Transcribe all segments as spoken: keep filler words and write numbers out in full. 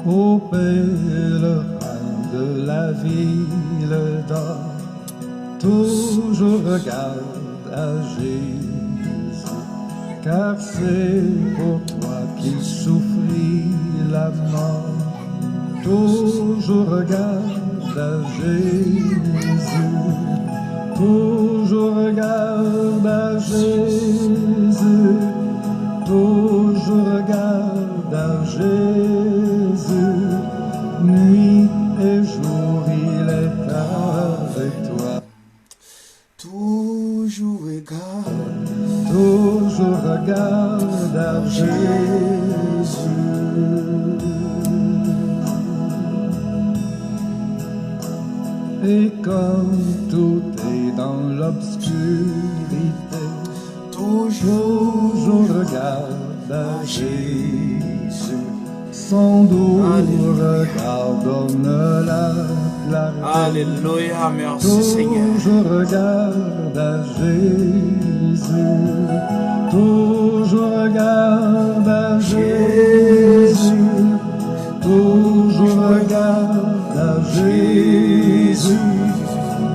Ô pèlerin de la ville d'or, toujours regarde à Jésus, car c'est pour toi qu'il souffrit la mort. Toujours regarde à Jésus, toujours regarde à Jésus, toujours regarde à Jésus, nuit et jour il est avec toi. Toujours regarde, toujours regarde à Jésus. Et quand tout est dans l'obscurité, toujours regarde à Jésus. Son doux regard donne la clarté. Alléluia, merci Seigneur. Toujours regarde à Jésus. Toujours regarde à Jésus. Toujours regarde à Jésus.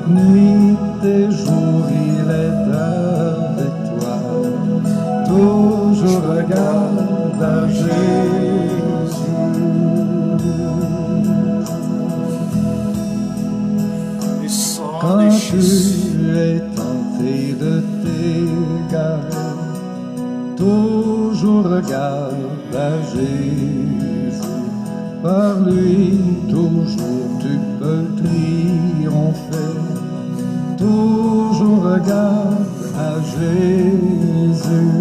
Nuit et jour il est avec toi. Toujours regarde à Jésus. Quand tu es tenté de t'égarer, toujours regarde à Jésus. Par lui toujours tu peux triompher. Toujours regarde à Jésus.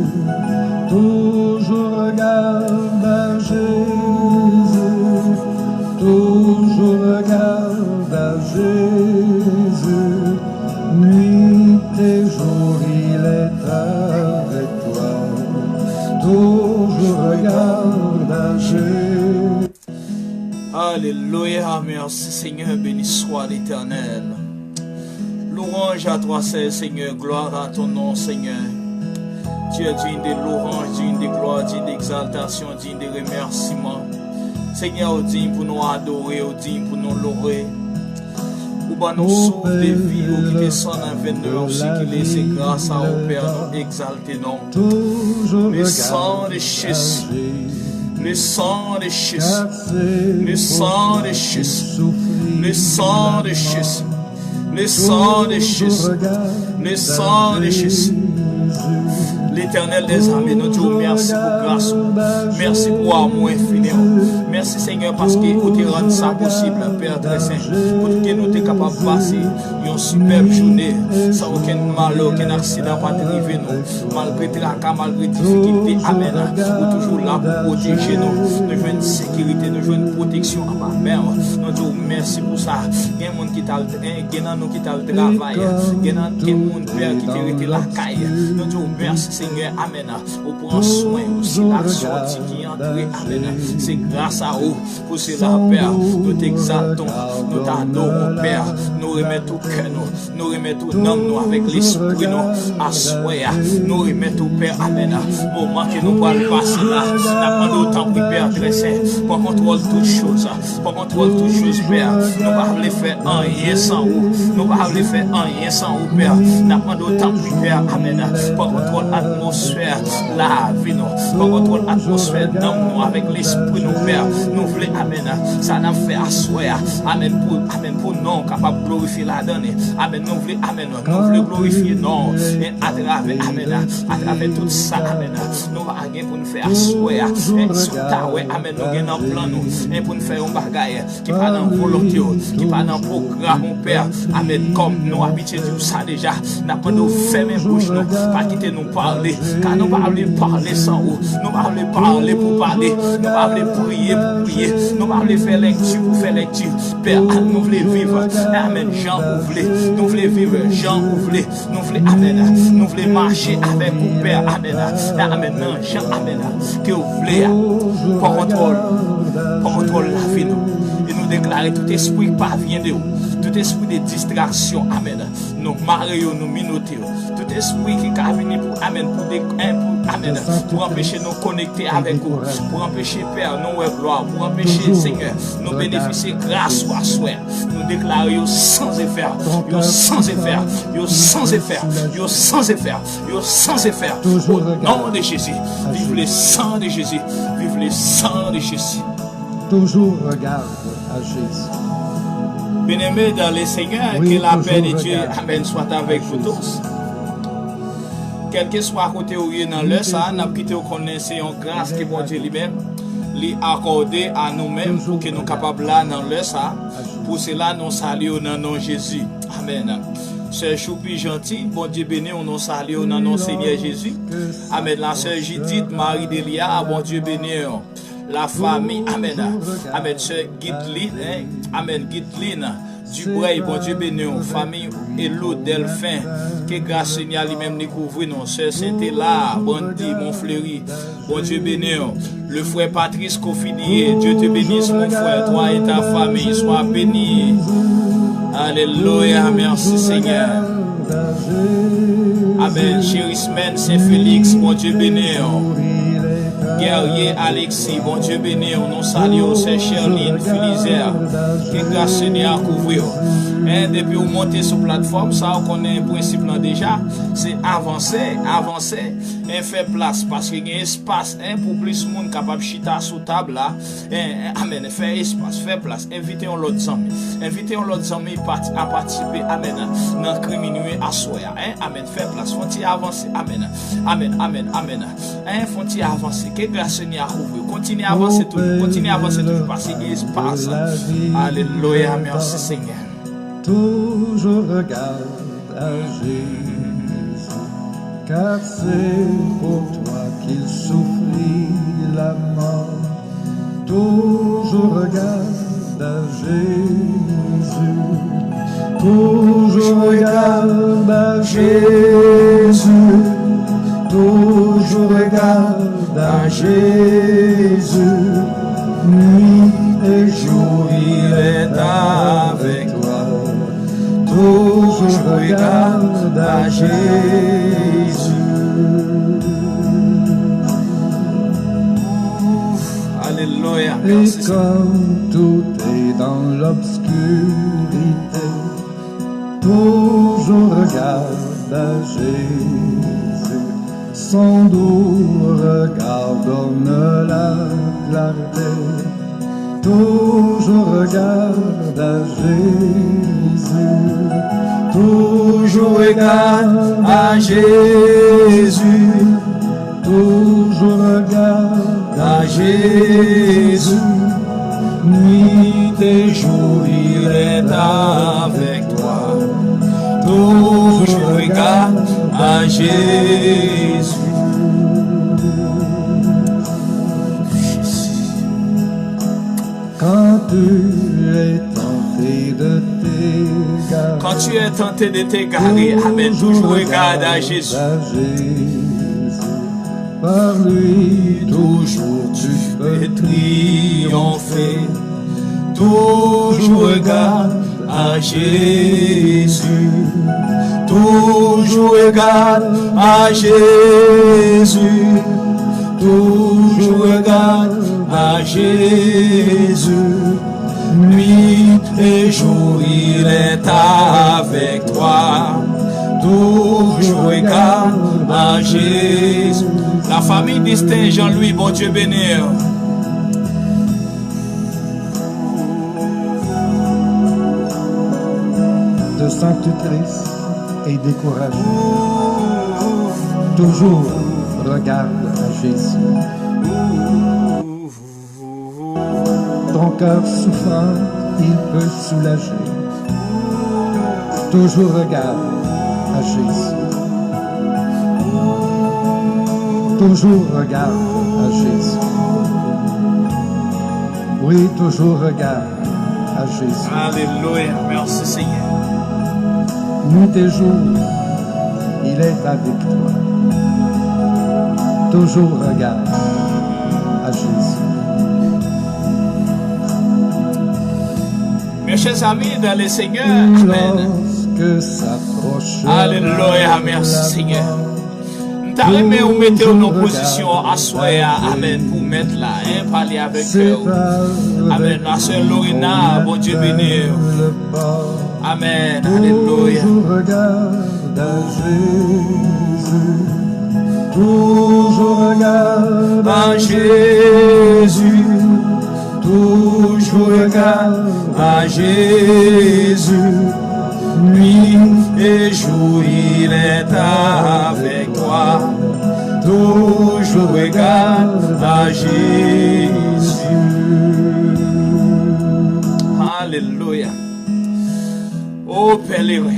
Toujours regarde à Jésus. Toujours regarde à Jésus. Nuit et jour il est avec toi. Toujours regarde à Jésus. Alléluia, merci Seigneur, béni soit l'Éternel. Louange à toi seul, Seigneur, gloire à ton nom, Seigneur. Tu es digne de louange, digne de gloire, digne d'exaltation, digne de remerciement. Seigneur, ou digne pou nou adore, ou digne pou nou lore. Ou ban nou souf de vi, ou kite san nan venn nou, ou sikile, se gras a ou, Pè, nou egzalte non. Le sang de Jésus. Le sang de Jésus. Le sang de Jésus. Le sang de Jésus. Le sang de Jésus. Le sang de Jésus. Letènèl dèzame, nou di w mèsi pou gras ou. Mèsi pou amou enfini w. Mèsi, Senyè, paske ou te rann sa posib, Pè trè sen, pou ke nou te kapab pase yon sipèb jounen san okenn malè, okenn aksidan pa t rive nou. Malgre traka, malgre difikilte, amèn, ou toujou la pou pwoteje nou. Nou jwenn sekirite, nou jwenn pwoteksyon anba men w. Nou di w mèsi pou sa. Gen moun ki t al, gen nan nou ki t al travay, gen nan, gen moun, Pè, ki te rete lakay. Nou di w mèsi, Senyè, amèn. Ou pran swen yo, si l ap sòti, ki antre, amèn. Se gras a ou pou sela, Pè. Nou t egzalte w, nou t adore w, Pè. Nou remèt ou kè nou, nou remèt ou nanm nou avèk lespri nou aswè a. Nou remèt ou, Pè, amèn. Moman ke nou pral pase la, n ap mande w, tanpri, Pè trè sen, pran kontwòl tout choz. Pran kontwòl tout choz, Pè. Nou pa vle fè anyen san ou. Nou pa vle fè anyen san ou, Pè. N ap mande w, tanpri, Pè. Amèn. Pran kontwòl atmosfè lavi nou. Pran kontwòl atmosfè nanm nou avèk lespri nou, Pè. Nou vle, amèn, sa n ap fè aswè a, amèn, pou, amèn, pou non w kapab glorifye ladan li. Amèn. Nou vle, amèn, nou vle glorifye non w. E atravè, amèn, atravè tout sa, amèn, nou va gen pou n fè aswè a. E si w ta wè, amèn, nou gen nan plan nou, e pou n fè yon bagay ki pa nan volonte w, ki pa nan pwogram ou, Pè. Amèn. Kòm nou abitye di w sa deja, n ap mande w fèmen bouch nou, pa kite nou pale, ka nou pa vle pale san ou. Nou pa vle pale pou pale, nou pa vle priye pou priye, nou pa vle fè lèkti pou fè lèkti. Pè, nou vle viv, amèn, jan ou vle. Nou vle viv jan ou vle. Nou vle, amèn. Nou vle mache avèk ou, Pè, amèn. Amèn. Nan jan, amèn, ke w vle a. Pran kontwòl. Pran kontwòl lavi nou. E nou deklare tout espri ki pa vyen de ou, tout Tout espri de distraksyon, amèn, nou mare yo, nou minote yo. Tout espri ki ka vini pou, amèn, pou de, en, pou, amèn, pou anpeche nou konekte avèk ou, pou anpeche, Pè, nou wè glwa, pou anpeche, Senyè, nou benefisye gras ou aswè. Nou deklare yo san efè, yo san efè, yo san efè, yo san efè, yo san efè. Au nom de Jésus, vive le sang de Jésus, vive le sang de Jésus. Toujours regarde à Jésus. Bien-aimés dans le Seigneur, que la paix de Dieu, amèn, soit avec vous tous. Kèlkeswa kote ou ye nan lè sa a, n ap kite w konnen se yon gras ke Bondye li menm li akòde a nou menm pou ke nou kapab la nan lè sa a. Pou sela, nou salye w nan non Jezi. Amèn. Sè Choupi Janti, Bondye beni w, nou salye w nan non Senyè Jezi. Amèn. La sè Jidit, Mari Delia, Bondye beni w. La fami, amèn. Amèn. Sè Gidlin, en, amèn. Gidlin Dubreuil, Bondye beni w. Fami Elo Delphin, ke gras Senyè li menm li kouvri nou. Sè Sentela, Bandi, Monfleri, Bondye beni w. Le frè Patrice Kofinier, Dieu te bénisse, mon frère, toi et ta famille, sois béni. Alelouya, mèsi Senyè. Amèn. Cherismen Saint Félix, Bondye beni w. Guerrier Alexis, Bondye beni w. Nou salye w, sè Sherline Filizer. Ke gras Senyè a kouvri w. En, depi w monte sou platfòm sa, ou konnen prensip lan deja. Se avanse, avanse, en, fè plas, paske gen espas, en, pou plis moun kapab chita sou tab la. En, en, amèn. Fè espas, fè plas. Envite yon lòt zanmi. Envite yon lòt zanmi pati-, a patisipe, amèn, nan kriminye aswè a, en. Amèn. Fè plas. Fè yon ti avanse. Amèn. Amèn, amèn, amèn. En, fè yon ti avanse. Ke gras Senyè a kouvri w. Kontinye avanse toujou. Kontinye avanse toujou. Pase gen espas. Alelouya. Mèsi, Senyè. Toujours regarde à Jésus, car c'est pour toi qu'il souffrit la mort. Toujours regarde à Jésus, toujours regarde à Jésus, toujours regarde à Jésus. Nuit et jour, il est avec toi. Toujours regarde à Jésus. Alelouya. Et quand tout est dans l'obscurité, toujours regarde à Jésus. Son doux regard donne la clarté. Toujours regarde à Jésus. Toujours regarde à Jésus. Toujours regarde à Jésus. Nuit et jour, il est avec toi. Toujours regarde à Jésus. Quand tu es tenté de t'égarer, quand tu es tenté de t'égarer, amèn, toujours regarde à Jésus. Par lui, toujours tu peux triompher. Toujours regarde à Jésus. Toujours regarde à Jésus. Toujours regarde à Jésus. Nuit et jour, il est avec toi. Toujours regarde à Jésus. La famille Distin Jean-Louis, Bondye beni w. Te santi tris e dekouraje, toujours regarde à Jésus. Ton cœur souffrant, il peut soulager. Toujours regarde à Jésus. Toujours regarde à Jésus. Oui, toujours regarde à Jésus. Alelouya. Mèsi, Senyè. Nuit et jour, il est avec toi. Toujours regarde à Jésus. Chers amis dans le Seigneur, amen. Alelouya, mèsi Senyè. M ta renmen ou mete w nan pozisyon aswè a, amen, pou mèt la, hein, pale avèk kè w. Amen. Ma sè Lorena, Bondye beni w. Amen. Alelouya. Toujou regard à Jésus, toujou regard à Jésus. Nuit et jour, il est avec toi. Toujours regarde à Jésus. Alelouya. O Pè Lewa.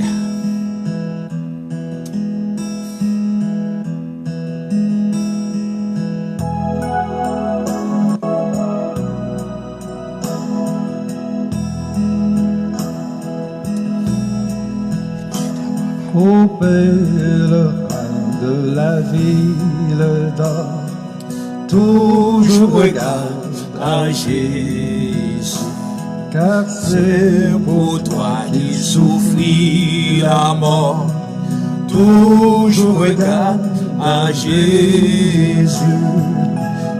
Ô pèlerin de la ville d'or, toujours regarde à Jésus, car c'est pour toi qu'il souffrit la mort. Toujours regarde à Jésus.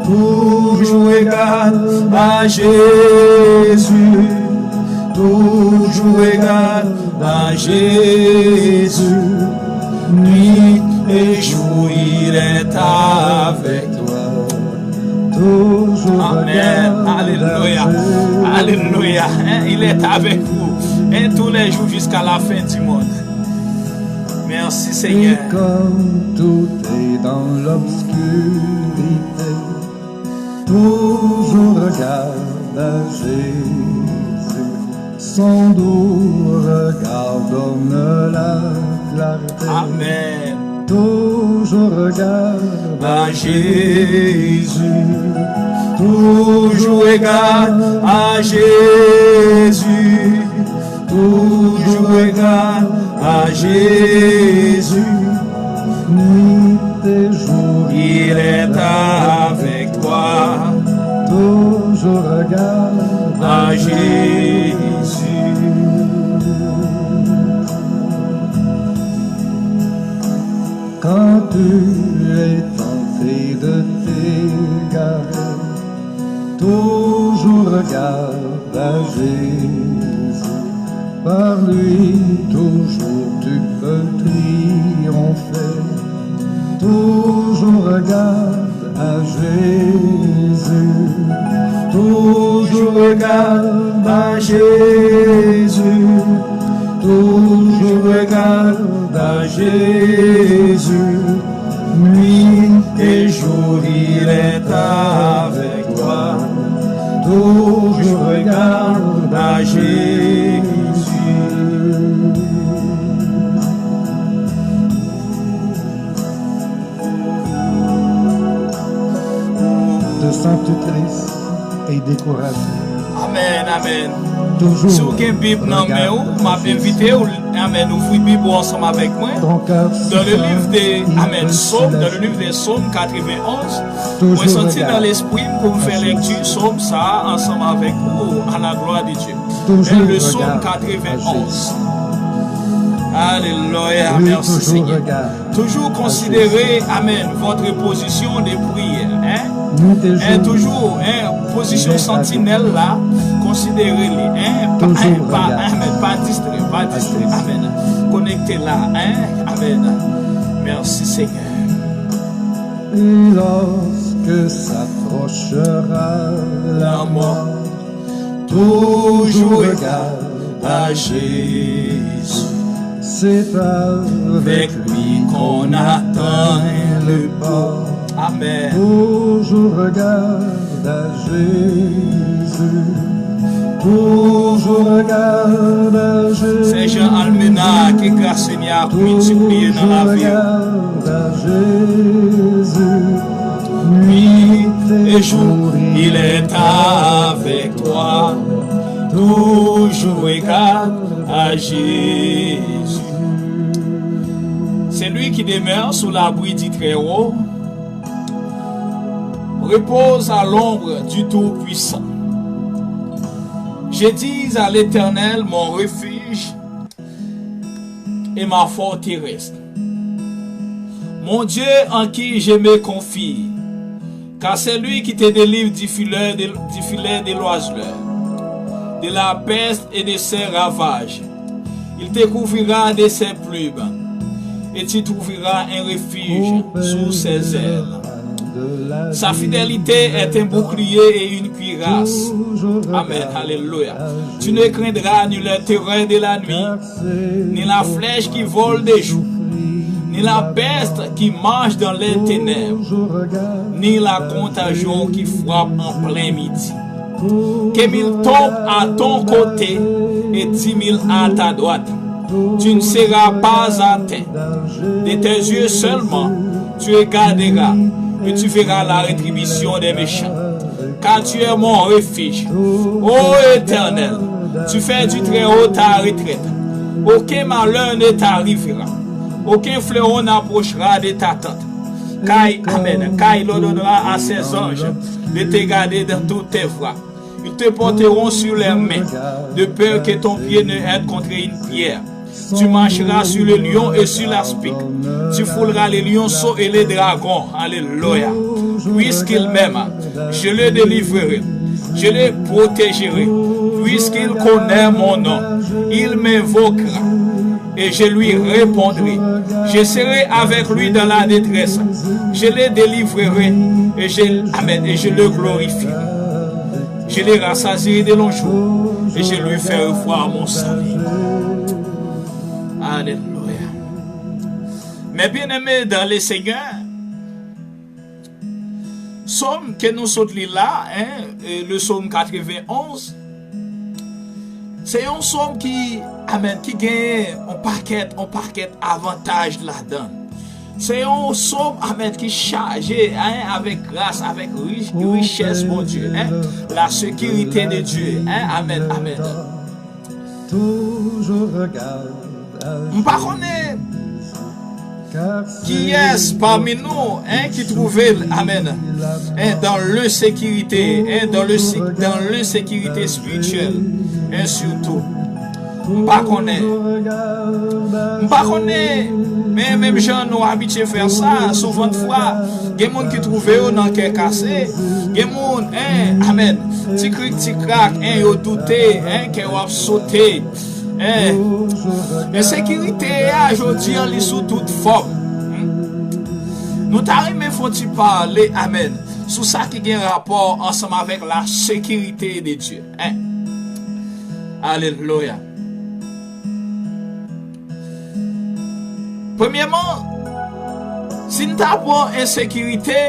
Toujours regarde à Jésus. Toujours regarde à Jésus. Nuit et jour, il est avec toi. Toujours regarde à Jésus. Amen. Alléluia. Alléluia. Hein, il est avec vous. Hein, tous les jours jusqu'à la fin du monde. Merci Seigneur. Et quand tout est dans l'obscurité, toujours regarde à Jésus. Son doux regard donne la clarté. Amen. Toujours regarde à Jésus. Toujours regarde à Jésus. Toujours regarde à Jésus. Nuit et jour, il est avec toi. Toujours regarde à Jésus. Quand tu es tenté de t'égarer, toujours regarde à Jésus. Par lui, toujours tu peux triompher. Toujours regarde à Jésus. Toujours regarde à Jésus. Toujours regarde à Jésus. Nuit et jour, il est avec toi. Toujours regarde à Jésus. Te santi tris e dekouraje. Amen, amen. Si w gen Bib nan men w, m ap envite w, amen, ouvri Bib ou ansanm avèk mwen. Dans le livre de, amen, Psaume, dans le livre des Psaumes quatre-vingt-onze, mwen santi nan lespri m pou m fè lekti Psaume sa a ansanm avèk ou, à la gloire de Dieu. Hein, le Psaume quatre-vingt-onze. Alléluia, merci Seigneur. Toujours considérer, amen, votre position de prière, hein? Hein, toujours, hein, pozisyon santinèl la, konsidere li, hein, pa, hein, pa, amen, pa distrè, pa distrè, amen. Konekte la, hein, amen. Merci Seigneur. Et lorsque s'approchera la mort, toujours regarde à Jésus. C'est avec lui qu'on atteint le port. Amen. Toujours regarde à Jésus. Toujours regarde à Jésus. Sè Jean Almena, ke gras Senyè a multipliye nan lavi w. Toujours regarde à Jésus. Nuit et jour, il est avec toi. Toujours regarde à Jésus. Celui qui demeure sous l'abri du Très-Haut repose à l'ombre du Tout-Puissant. Je dis à l'Éternel, mon refuge et ma forteresse, mon Dieu en qui je me confie, car c'est lui qui te délivre du filet de, du filet de l'oiseleur, de la peste et de ses ravages. Il te couvrira de ses plumes, et tu trouveras un refuge sous ses ailes. Sa fidélité est un bouclier et une cuirasse. Amen. Alléluia. Tu ne craindras ni les terreurs de la nuit, ni la flèche qui vole de jour, ni la peste qui marche dans les ténèbres, ni la contagion qui frappe en plein midi. Que mille tombent à ton côté et dix mille à ta droite, tu ne seras pas atteint. De tes yeux seulement, tu regarderas et tu verras la rétribution des méchants. Car tu es mon refuge. Ô Éternel, tu fais du Très-Haut ta retraite. Aucun malheur ne t'arrivera. Aucun fléau n'approchera de ta tente. Car, amen, car il ordonnera à ses anges de te garder dans toutes tes voies. Ils te porteront sur leurs mains, de peur que ton pied ne heurte contre une pierre. Tu marcheras sur le lion et sur l'aspic. Tu fouleras les lionceaux et les dragons. Alléluia. Puisqu'il m'aime, je le délivrerai. Je le protégerai. Puisqu'il connaît mon nom, il m'invoquera et je lui répondrai. Je serai avec lui dans la détresse. Je le délivrerai et je, amen, et je le glorifierai. Je le rassasierai de longs jours et je lui ferai voir mon salut. Alléluia. Mes bien-aimés dans le Seigneur, Sòm ke nou sot li la, en, e, le Sòm katrevenn onz, se yon sòm ki, amen, ki genyen yon pakèt, yon pakèt avantaj ladan l. Se yon sòm, amen, ki chaje, en, avèk gras, avèk rich, richès Bondye, en, la sécurité de Dieu, en, amen, amen. M pa konnen kiyès pami nou, en, ki twouve l, amen, en, dans l'insécurité, en, dans le, dans l'insécurité spirituelle, en, surtout. M pa konnen. M pa konnen, men menm jan nou abitye fè sa, souvantfwa, gen moun ki twouve yo nan kè kase, gen moun, en, amen, ti krik, ti krak, en, yo doute, en, kè yo ap sote, en. Ensekirite a, jodi an, li sou tout fòm. Nou ta renmen fè yon ti pale, amen, sou sa ki gen rapò ansanm avèk la sécurité de Dieu, en. Alelouya. Premyèman, si n ta pran ensekirite,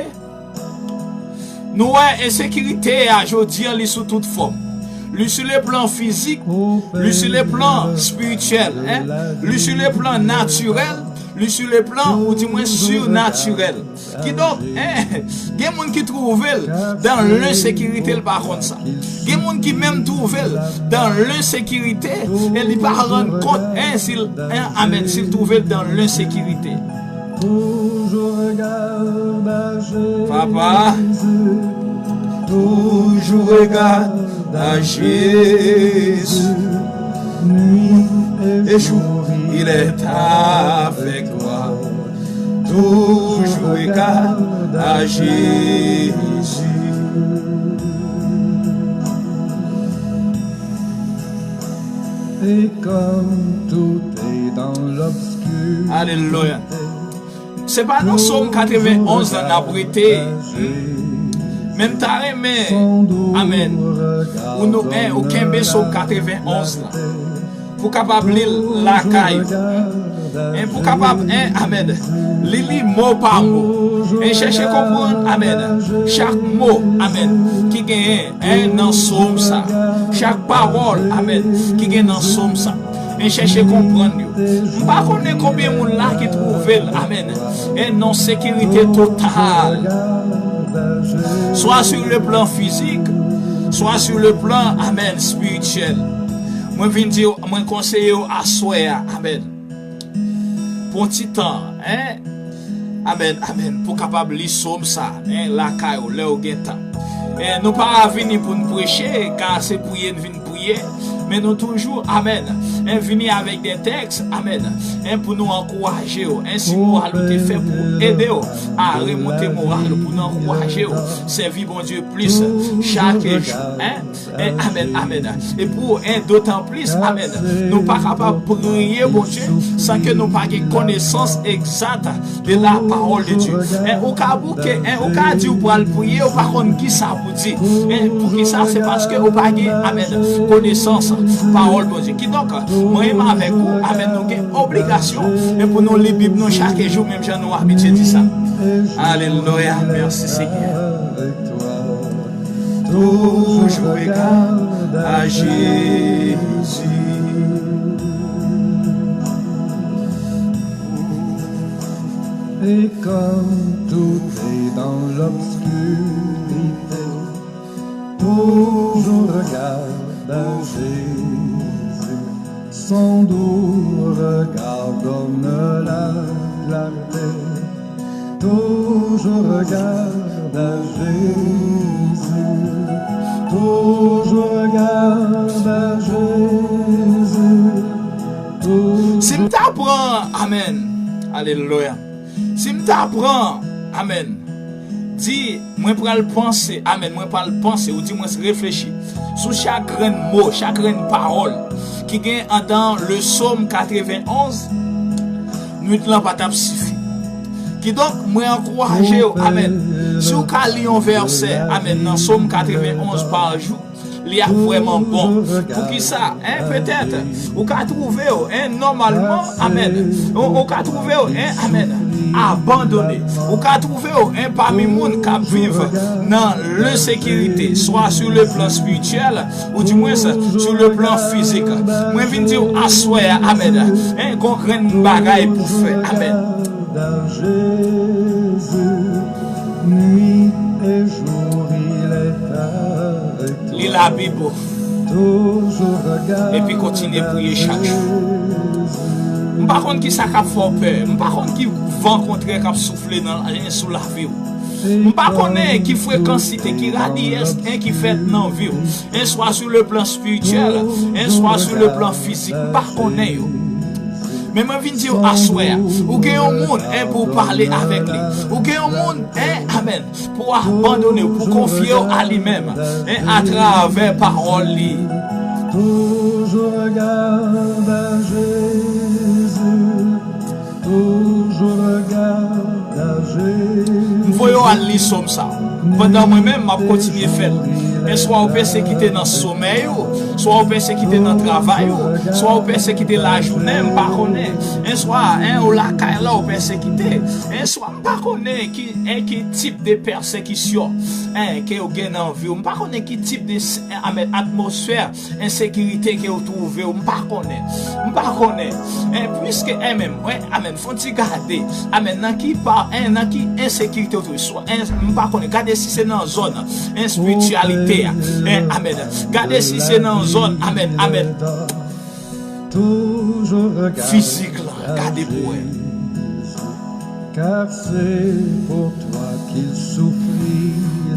nou wè ensekirite a jodi an, li sou tout fòm. Li sou le plan fizik, li sou le plan espirityèl, en, li sou le plan natirèl, li sou le plan, ou di mwen, sirnatirèl. Kidonk, en, gen moun ki twouve l dan lensekirite, l pa konn sa. Gen moun ki menm twouve l dan lensekirite e li pa rann kont, en, si l, en, amèn, si l twouve l dan lensekirite. Papa, toujours regarde à Jésus, nuit et jour, il est avec toi. Toujours regarde à Jésus. Et comme tout est dans l'obscurité. Alelouya. Se pa nan Sòm katrevenn onz la n ap rete. Men m ta renmen, amèn, ou nou, en, ou kenbe Sòm katrevenn onz la pou kapab li l lakay ou. En, pou kapab, en, amèn, li li mo pa mo. En, chèche konprann, amèn, chak mo, amèn, ki genyen, en, nan Sòm sa. Chak pawòl, amèn, ki gen nan Sòm sa. En, chèche konprann yo. M pa konnen konbyen moun la ki twouve l, amèn, en, nan sekirite total. Swa sur le plan fizik, swa sur le plan, amèn, espirityèl. Mwen vin di w, mwen konseye w aswè a, amèn, pou yon ti tan, en, amèn, amèn, pou kapab li Sòm sa, en, lakay ou, lè w gen tan. En, nou pa vini pou n preche, ka se priye n vin ye, men nou toujou, amèn, en, vini avèk de tèks, amèn, en, pou nou ankouraje yo, en, si moral ou te fèb, pou ede yo a remonte moral ou, pou nou ankouraje yo sèvi Bondye plis chak jou, en, en, amèn, amèn. E pou, en, dotan plis, amèn, nou pa kapab priye Bondye san ke nou pa gen konesans egzat de la parole de Dieu. En, ou ka bouke, en, ou ka di ou pral priye, ou pa konn ki sa pou di. En, poukisa? Se paske ou pa gen, amèn, konesans pawòl Bondye. Kidonk, mwen menm avèk ou, amèn, nou gen obligasyon, en, pou nou li Bib nou chak jou, menm jan nou abitye di sa. Alelouya, mèsi Senyè. Toujours regarde à Jésus. Et quand tout est dans l'obscurité, toujours regarde à Jésus. Son doux regard donne la clarté. Toujours regarde à Jésus. Toujours regarde à Jésus. Toujours Si m ta pran, amèn, alelouya. Si m ta pran, amèn, di, mwen pral panse, amèn, mwen pral panse, ou di mwen reflechi sou chak grenn mo, chak grenn pawòl ki gen andan le Sòm katrevenonz, nwit lan pa t ap sifi. Kidonk, mwen ankouraje w, amèn. Si w ka li yon vèsè, amèn, nan Sòm katrevenonz pa jou, li ap vrèman bon. Poukisa? En, petèt, ou ka twouve w, en, nòmalman, amèn. Ou, ou ka twouve w, en, amèn, abandone. Ou ka twouve w, en, pami moun k ap viv nan lensekirite, swa sou le plan espirityèl, ou dimwens sou le plan fizik. Mwen vin di w aswè a, amèn, en, gon grenn bagay pou fè, amèn. Dans Jésus, nuit et jour, il est avec toi. Li la Bib ou. Toujours regarde Epi kontinye priye chak jou. M pa konn ki sa k ap fè w pè. M pa konn ki van kontrè k ap soufle nan, sou lavi w. M pa konnen ki frekansite, ki radiyès, en, ki fèt nan vi w. En, swa sou le plan espirityèl, en, swa sou le plan fizik. M pa konnen yo. Men mwen vin di w aswè a, ou gen yon moun, en, pou w pale avèk li. Ou gen yon moun, en, amèn, pou w abandone w, pou w konfye w a li menm, en, atravè pawòl li. Toujours regarde à Jésus. Toujours regarde à Jésus. M voye w al li Sòm sa. Pandan mwen menm, m ap kontinye fè l. En, swa w pèsekite nan somèy ou, swa w pèsekite nan travay ou, swa w pèsekite lajounen, m pa konnen. En, swa, en, ou lakay la, w pèsekite. En, swa, m pa konnen ki, en, ki tip de pèsekisyon, en, ke w gen nan vi w. M pa konnen ki tip de, en, amèn, atmosfè ensekirite ke w twouve w, m pa konnen. M pa konnen. En, piske, en, menm, wi, amèn, fon ti gade, amèn, nan ki pa, en, nan ki ensekirite w twouve, swa, en, m pa konnen, gade si se nan zòn, en, espirityalite a, en, amèn, gade si se nan zòn, amèn, amèn, fizik la, gade pou wè. Car c'est pour toi qu'il souffrit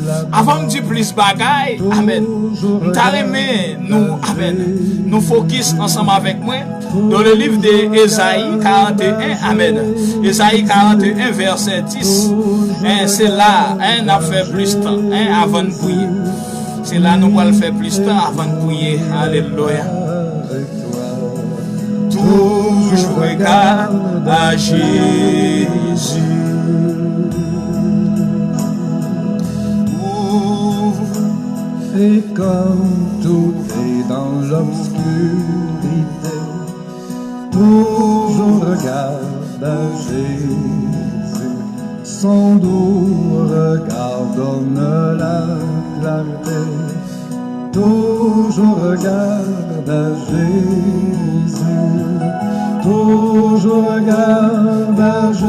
la Avan m di plis bagay, amèn, m ta renmen nou, amèn, nou fokis ansanm avèk mwen dans le livre de Ezayi karanteyen, amèn. Ezayi karanteyen, vèsè dis. En, se la, en, n ap fè plis tan, en, avan n priye. Se la nou pral fè plis tan avan n priye. Alelouya. Toujours regarde à Jésus. Et quand tout est dans l'obscurité, toujours regarde à Jésus. Son doux regard donne la clarté. Toujours regarde à Jésus. Toujours regarde à Jésus.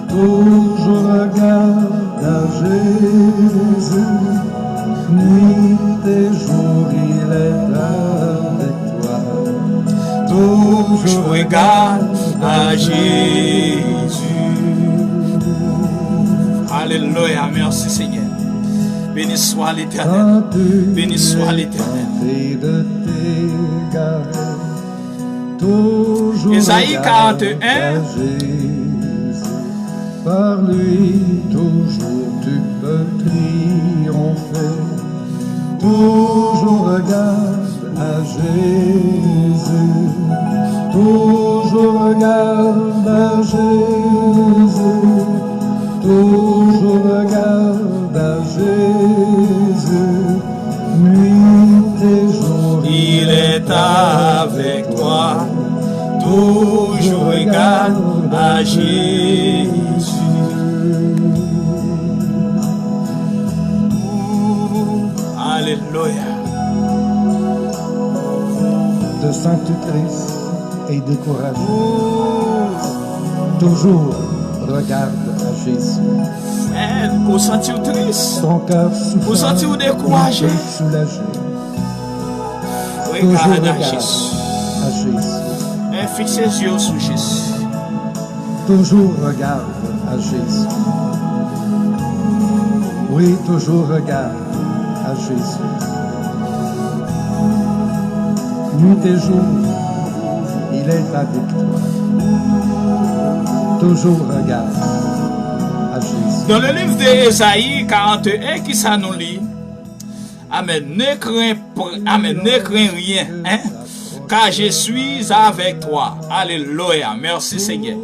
Toujours regarde à Jésus. Nuit et jour, il est avec toi. Toujours regarde à Jésus. Alelouya, mèsi Senyè. Béni soit l'Éternel. Béni soit l'Éternel. Ésaïe quarante et un. Par lui, toujours tu peux triompher. Toujours regarde à Jésus. Toujours regarde à Jésus. Toujours regarde à Jésus. Nuit et jour, il est avec toi. Toujours regarde à Jésus. Alléluia. Te santi tris e dekouraje. Toujours regarde à Jésus. Ou santi w tris? Ton cœur souffrant, ou santi w dekouraje? Regarde à Jésus. Fikse zye w sou Jezi. Toujours regarde à Jésus. Oui, toujours regarde à Jésus. Nuit et jour, il est avec toi. Toujours regarde à Jésus. Dans le livre de Ésaïe quarante et un, ki sa nou li? Amen. Ne crains, amen. Ne crains rien, hein? Car je suis avec toi. Alléluia. Merci, Seigneur.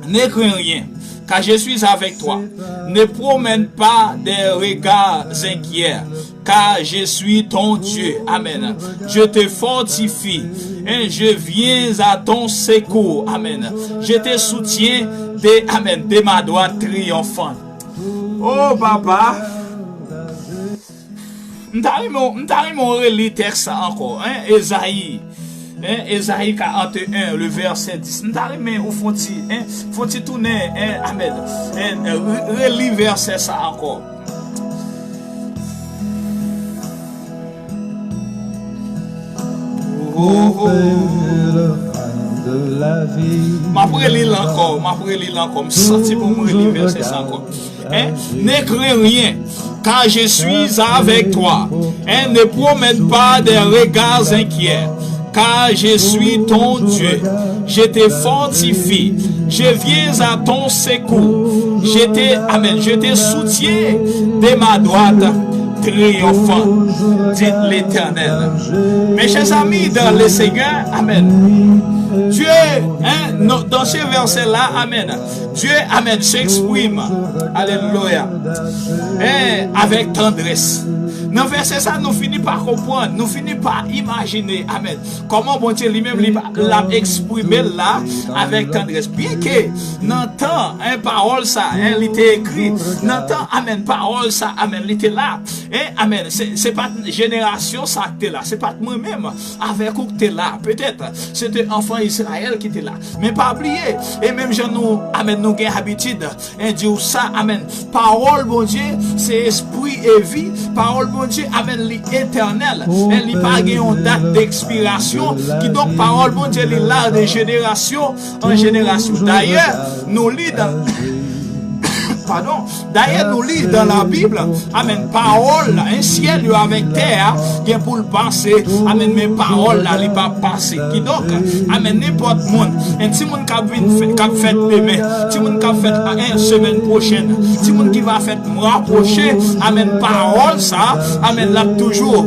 Ne crains rien, car je suis avec toi. Ne promène pas des regards inquiets, car je suis ton Dieu. Amen. Je te fortifie et je viens à ton secours. Amen. Je te soutiens de, amen, de ma droite triomphante. Oh, papa. M ta renmen, m ta renmen w reli tèks sa ankò, hein, Ezayi, hein, Ezayi karant e en, le vèsè dis. M ta renmen ou fè yon ti, hein, fè yon ti tounen, hein, amèn, hein, re-, reli vèsè sa ankò. M ap reli l ankò, m ap reli l ankò. M santi pou m reli vèsè sa ankò. Hein? Ne crains rien, car je suis avec toi. Hein? Ne promène pas des regards inquiets, car je suis ton Dieu. Je te fortifie. Je viens à ton secours. Je te, amen, je te soutiens de ma droite triomphante, dit l'Éternel. Mes chers amis dans le Seigneur, amen. Dieu, hein, non, dans ce verset-là, amen. Dieu, amen, s'exprime. Alléluia. Hein, avec tendresse. Nan vèsè sa, nou fini pa konprann, nou fini pa imajine, amen, kòman Bondye li menm li, l ap eksprime l la avèk tandrès. Byenke nan tan, hein, pawòl sa, hein, li te ekri, nan tan, amen, pawòl sa, amen, li te la, hein, amen, se, se pa t jenerasyon sa k te la, se pa t mwen menm avèk ou k te la. Petèt, se te anfan Izrayèl ki te la. Men pa bliye, e menm jan nou, amen, nou gen abitid, hein, di w sa, amen, pawòl Bondye, se espri e vi. Pawòl Bondye, amen, li etènèl. Hein, li pa gen yon dat dekspirasyon. Kidonk, pawòl Bondye, li la de jenerasyon an jenerasyon. Dayè, nou li dan, padon, dayè, nou li dan Labib, amen, pawòl, hein, syèl yo avèk tè a gen pou l pase, amen, men pawòl la, li p ap pase. Kidonk, amen, nenpòt moun, hein, timoun k ap vin fè-, k ap fèt demen, timoun k ap fèt, hein, semèn pwochèn, timoun ki va fèt mwa pwochen, amen, pawòl sa, amen, l ap toujou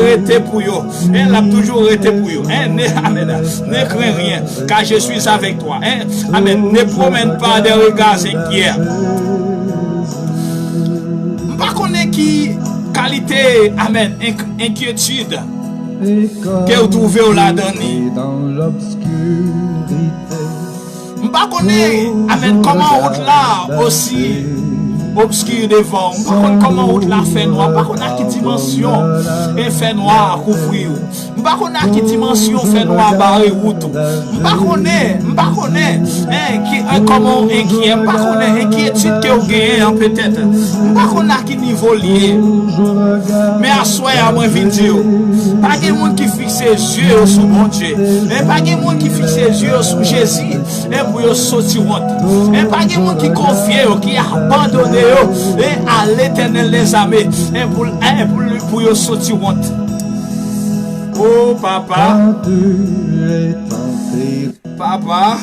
rete pou yo. Hein, l ap toujou rete pou yo. Hein, ne, amen. Ne crains rien, car je suis avec toi. Hein, amen. Ne promène pas des regards inquiets. M pa konnen ki kalite, amen, enk-, enkyetid ke w twouve w ladan li. M pa konnen, amen, kòman wout la osi obski devan w. M pa konn kòman wout la fè nwa. M pa konn a ki dimansyon e fè nwa kouvri w. M pa konn a ki dimansyon fè nwa bare wout ou. M pa konnen, m pa konnen, hein, ki, hein, kòman w enkyè. M pa konnen enkyetid ke w genyen an, petèt. M pa konn a ki nivo l ye. Men aswè a, mwen vin di w, pa gen moun ki fikse zye yo sou Bondye. Men pa gen moun ki fikse zye yo sou Jezi, e pou yo soti wont. E pa gen moun ki konfye yo, ki abandone yo, e a Letènèl dèzame, e pou, e pou, pou yo soti wont. O papa, papa,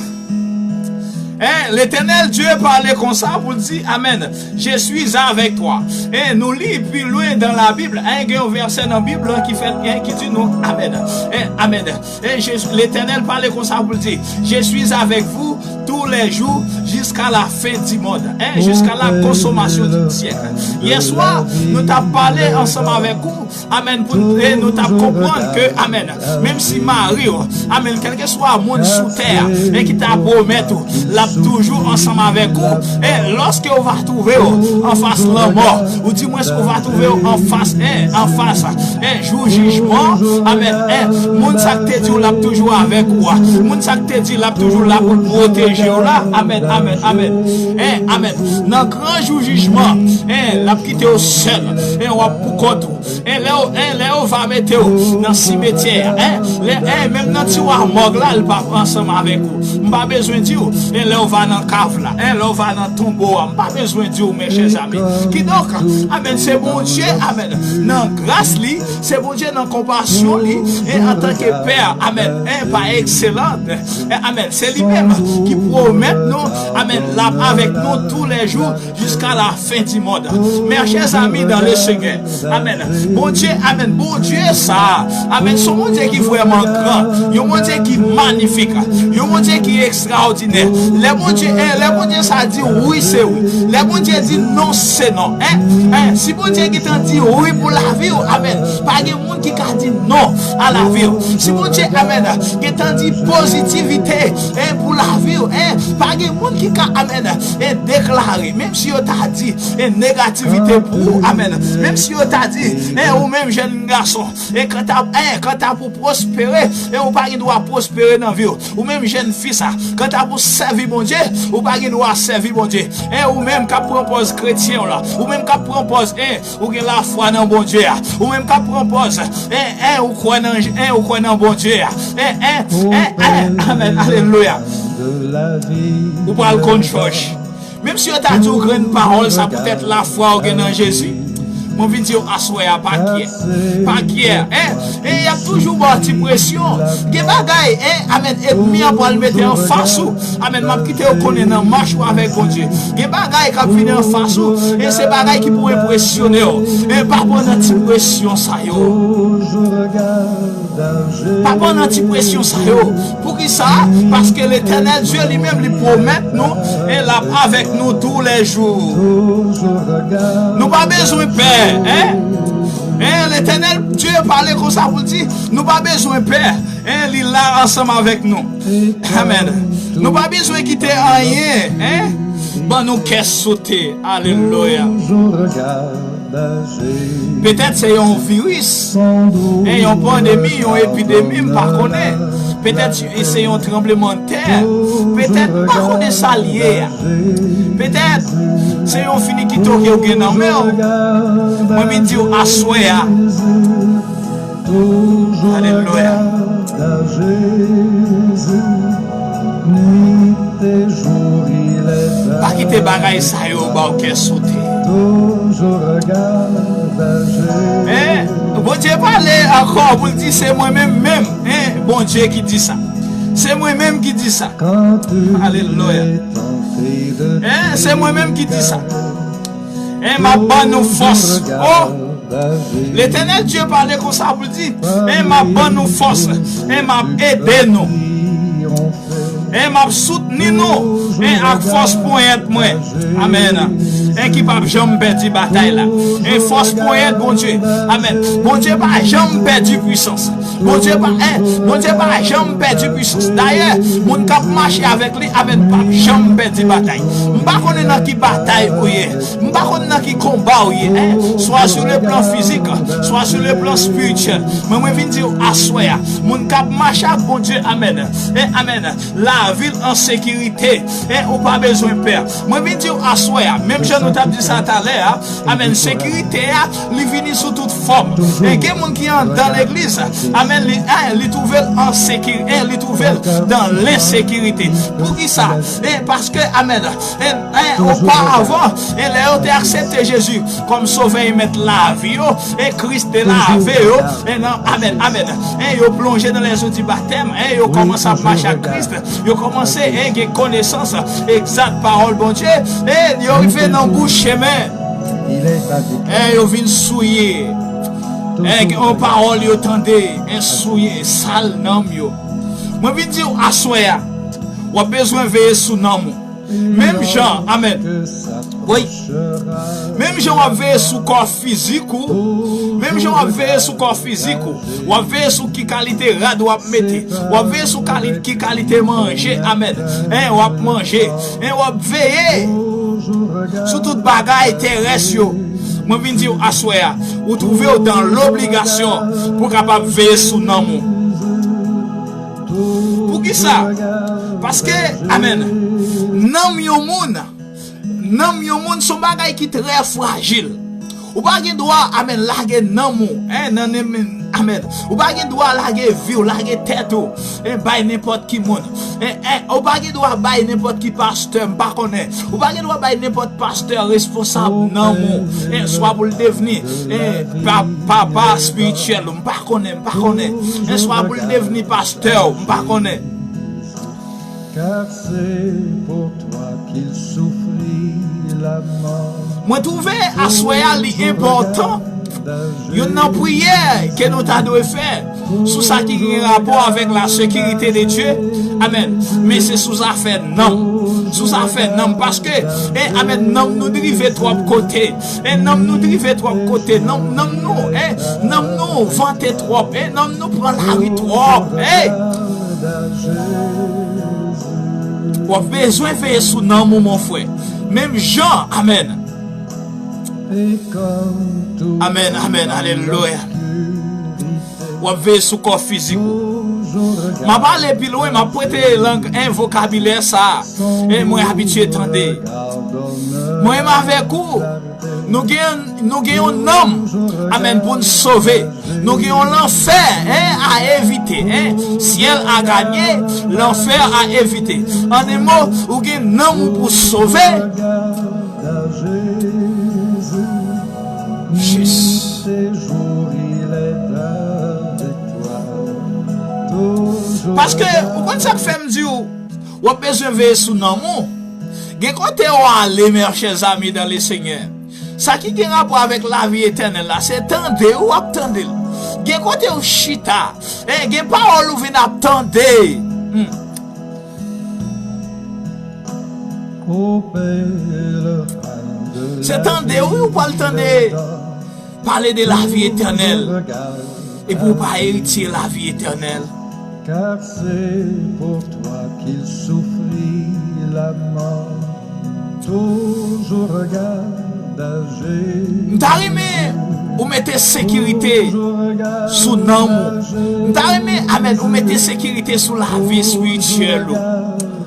e Letènèl Dye pale konsa pou l di, amèn, je suis avec toi. E nou li pi lwen dan Labib, e gen yon vèsè nan Bib lan ki fè, e ki di nou, amèn, e amèn. E Jezi, Letènèl pale konsa pou l di, je suis avec vous tous les jours jusqu'à la fin du monde, hein, jusqu'à la consommation du siècle. Yèswa, nou t ap pale ansanm avèk ou, amèn, pou n, e nou t ap konprann ke, amèn, menm si mari w, amèn, kèlkeswa moun sou tè a, e ki ta pwomèt ou, l ap toujou ansanm avèk ou, e lòske w va twouve w anfas lanmò, ou di mwens ou va twouve w anfas, e anfas, e jou jijman, amèn, e moun sa k te di w l ap toujou avèk ou a, moun sa k te di l ap toujou la pou l pwoteje w la, amèn, amèn, amèn, e amèn, nan gran jou jijman, e l ap kite w sèl, e w ap pou kont ou. E lè yo, e lè yo va mete w nan simetyè a, e lè, e menm nan tiwa mòg la, l p ap ansanm avèk ou. M pa bezwen di w, e lè w va nan kav la, e lè w va nan tonbo a, m pa bezwen di w, mes chers amis. Kidonk, amèn, se Bondye, amèn, nan gras li, se Bondye nan konpasyon li, e antanke pè, amèn, e pa ekselan, e amèn, se li menm ki pwomèt nou, amèn, l ap avèk nou tou lè jou jusqu'à la fin du monde. Mes chers amis dans le Seigneur. Amèn. Bondye, amèn. Bondye sa, amèn, se yon Bondye ki vrèman gran, yon Bondye ki manifik, yon Bondye ki ekstraòdinè. Lè Bondye, e, lè Bondye sa di wi, se wi. Lè Bondye di non, se non. En, en, si Bondye gentan di wi pou lavi w, amèn, pa gen moun ki ka di non a lavi w. Si Bondye, amèn, gentan di pozitivite, en, pou lavi w, en, pa gen moun ki ka, amèn, en, deklare, menm si yo ta di, en, negativite pou ou, amèn, menm si yo ta di, en, ou menm jèn gason, e kanta, en, kanta pou pwospere, e ou pa gen dwa pwospere nan vi w. Ou menm jèn fi sa, kanta pou sèvi Bondye, ou pa gen dwa sèvi Bondye. En, ou menm k ap pran pòz kretyen w la, ou menm k ap pran pòz, en, ou gen lafwa nan Bondye a, ou menm k ap pran pòz, en, en, ou kwè nan, en, ou kwè nan Bondye a, en, en, en, en, amèn, alelouya. Ou pral konn jòj. Menm si yo ta di w grenn pawòl sa poutèt lafwa w gen nan Jezi, mwen vin di w aswè a, pa kyè. Pa kyè, en? E y ap toujou ba w ti presyon. Gen bagay, en, amèn, ènmi an pral mete anfas ou. Amèn, m ap kite w konnen nan mach ou avèk Bondye. Gen bagay k ap vini anfas ou, e se bagay ki pou enpresyone w. E pa pran nan ti presyon sa yo. Pa pran nan ti presyon sa yo. Poukisa? Paske Letènèl Dye li menm li pwomèt nou, e l ap avèk nou tou lè jou. Nou pa bezwen pè, en? En, Letènèl Dye pale konsa pou l di, nou pa bezwen pè, en, li la ansanm avèk nou. Amèn. Nou pa bezwen kite anyen, en, ban nou kè sote. Alelouya. Petèt se yon viris, en, yon pandemi, yon epidemi, m pa konnen. Petèt se yon tranblemanntè. Petèt, m pa konnen sa l ye a. Petèt se yon finikito ke w gen nan men w. Mwen vin di w aswè a. Alelouya. Pa kite bagay sa yo ba w kè sote. Men, Bondye pale ankò pou l di se mwen menm menm, en, Bondye ki di sa. Se mwen menm ki di sa. Alelouya. En, se mwen menm ki di sa. En, m ap ban nou fòs. O, Letènèl Dye pale konsa pou l di, en, m ap ban nou fòs, en, m ap ede nou. En, m ap soutni nou, en, ak fòs ponyèt mwen. Amèn. En, ki p ap janm pèdi batay la. En, fòs ponyèt Bondye. Amèn. Bondye pa janm pèdi pwisans. Bondye pa, en, Bondye pa janm pèdi pwisans. Dayè, moun k ap mache avèk li, amèn, p ap janm pèdi batay. M pa konnen nan ki batay ou ye. M pa konn nan ki konba ou ye, en, swa sou le plan fizik, swa sou le plan espirityèl. Men mwen vin di w aswè a, moun k ap mache ak Bondye, amèn, en, amèn, la lavi l an sekirite. E ou pa bezwen pè. Mwen vin di w aswè a, menm jan nou t ap di sa talè a, amèn, sekirite a, li vini sou tout fòm. E gen moun ki anndan legliz, amèn, li, e, li twouve l an sekirite, e, li twouve l dan lensekirite. Poukisa? E paske, amèn, e, e, oparavan, e lè yo te aksepte Jezi kòm Sovè e Mèt lavi yo, e Kris te lave yo, e nan, amèn, amèn, e yo plonje nan lèzou di batèm, e yo kòmanse ap mache ak Kris, yo kòmanse, e gen konesans egzat pawòl Bondye, e yo rive nan bout chemen, e yo vin souye, e gen yon pawòl yo tande, e souye, sal nanm yo. Mwen vin di w aswè a, w ap bezwen veye sou nanm ou. Menm jan, amèn. Wi. Menm jan w ap veye sou kò fizik ou, menm jan w ap veye sou kò fizik ou, w ap veye sou ki kalite rad w ap mete, w ap veye sou kali-, ki kalite manje, amèn, en, w ap manje, en, w ap veye sou tout bagay terès yo. Mwen vin di w aswè a, ou twouve w dan lobligasyon pou w kapab veye sou nanm ou. Poukisa? Paske, amèn, nanm yon moun, nanm yon moun se yon bagay ki trè frajil. Ou pa gen dwa, amèn, lage nanm ou, en, nan, nan men, amèn. Ou pa gen dwa lage vi w, lage tèt ou, en, bay nenpòt ki moun. En, en, ou pa gen dwa bay nenpòt ki pastè, m pa konnen. Ou pa gen dwa bay nenpòt pastè responsab nanm ou, en, swa pou l devni, en, pa-, papa espirityèl ou, m pa konnen, m pa konnen. En, swa pou l devni pastè ou, m pa konnen. Car c'est pour toi qu'il souffrit la mort. Mwen twouve aswè a li enpòtan. Youn nan priyè ke nou ta dwe fè sou sa ki gen rapò avèk la sécurité de Dieu. Amèn. Men se sou zafè nanm. Sou zafè nanm. Paske, e, amèn, nanm nou drive twòp kote. E, nanm nou drive twòp kote. Nanm, nanm nou, e, nanm nou vante twòp. E, nanm nou pran lari twòp. E, w ap bezwen veye sou nanm ou, mon frè. Menm jan, amèn. Amèn, amèn, alelouya. W ap veye sou kò fizik ou. M ap ale pi lwen, m ap prete lang, en, vokabilè sa a. E mwen abitye tande. Mwen menm avèk ou, nou gen, nou gen yon nanm, amèn, pou n sove. Nou gen yon lanfè, en, a evite, en. Syèl a ganye, lanfè a evite. An de mo, ou gen nanm ou pou sove. Jis. Paske, ou konn sa k fè m di w, w ap bezwen veye sou nanm ou. Gen kote w ale, mes chers amis dans le Seigneur. Sa ki gen rapò avèk lavi etènèl la, se tande w ap tande l. Gen kote w chita, e gen pawòl ou vin ap tande. Hmm. Se tande, wi, ou pral tande pale de lavi etènèl. Epi ou pa eritye lavi etènèl. Car c'est pour toi qu'il souffrit la mort. Toujours regarde à Jésus. M ta renmen ou mete sekirite sou nanm ou. M ta renmen, amèn, ou mete sekirite sou lavi espirityèl ou.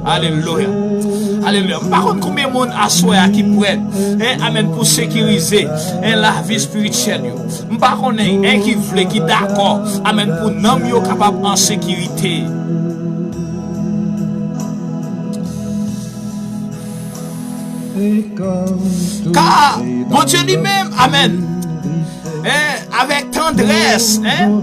Alelouya. Alelouya. M pa konn konbyen moun aswè a ki prè, en, amèn, pou sekirize, en, lavi espirityèl yo. M pa konnen, en, ki vle, ki dakò, amèn, pou nanm yo kapab an sekirite. Ka Bondye li menm, amèn, en, avèk tandrès, en,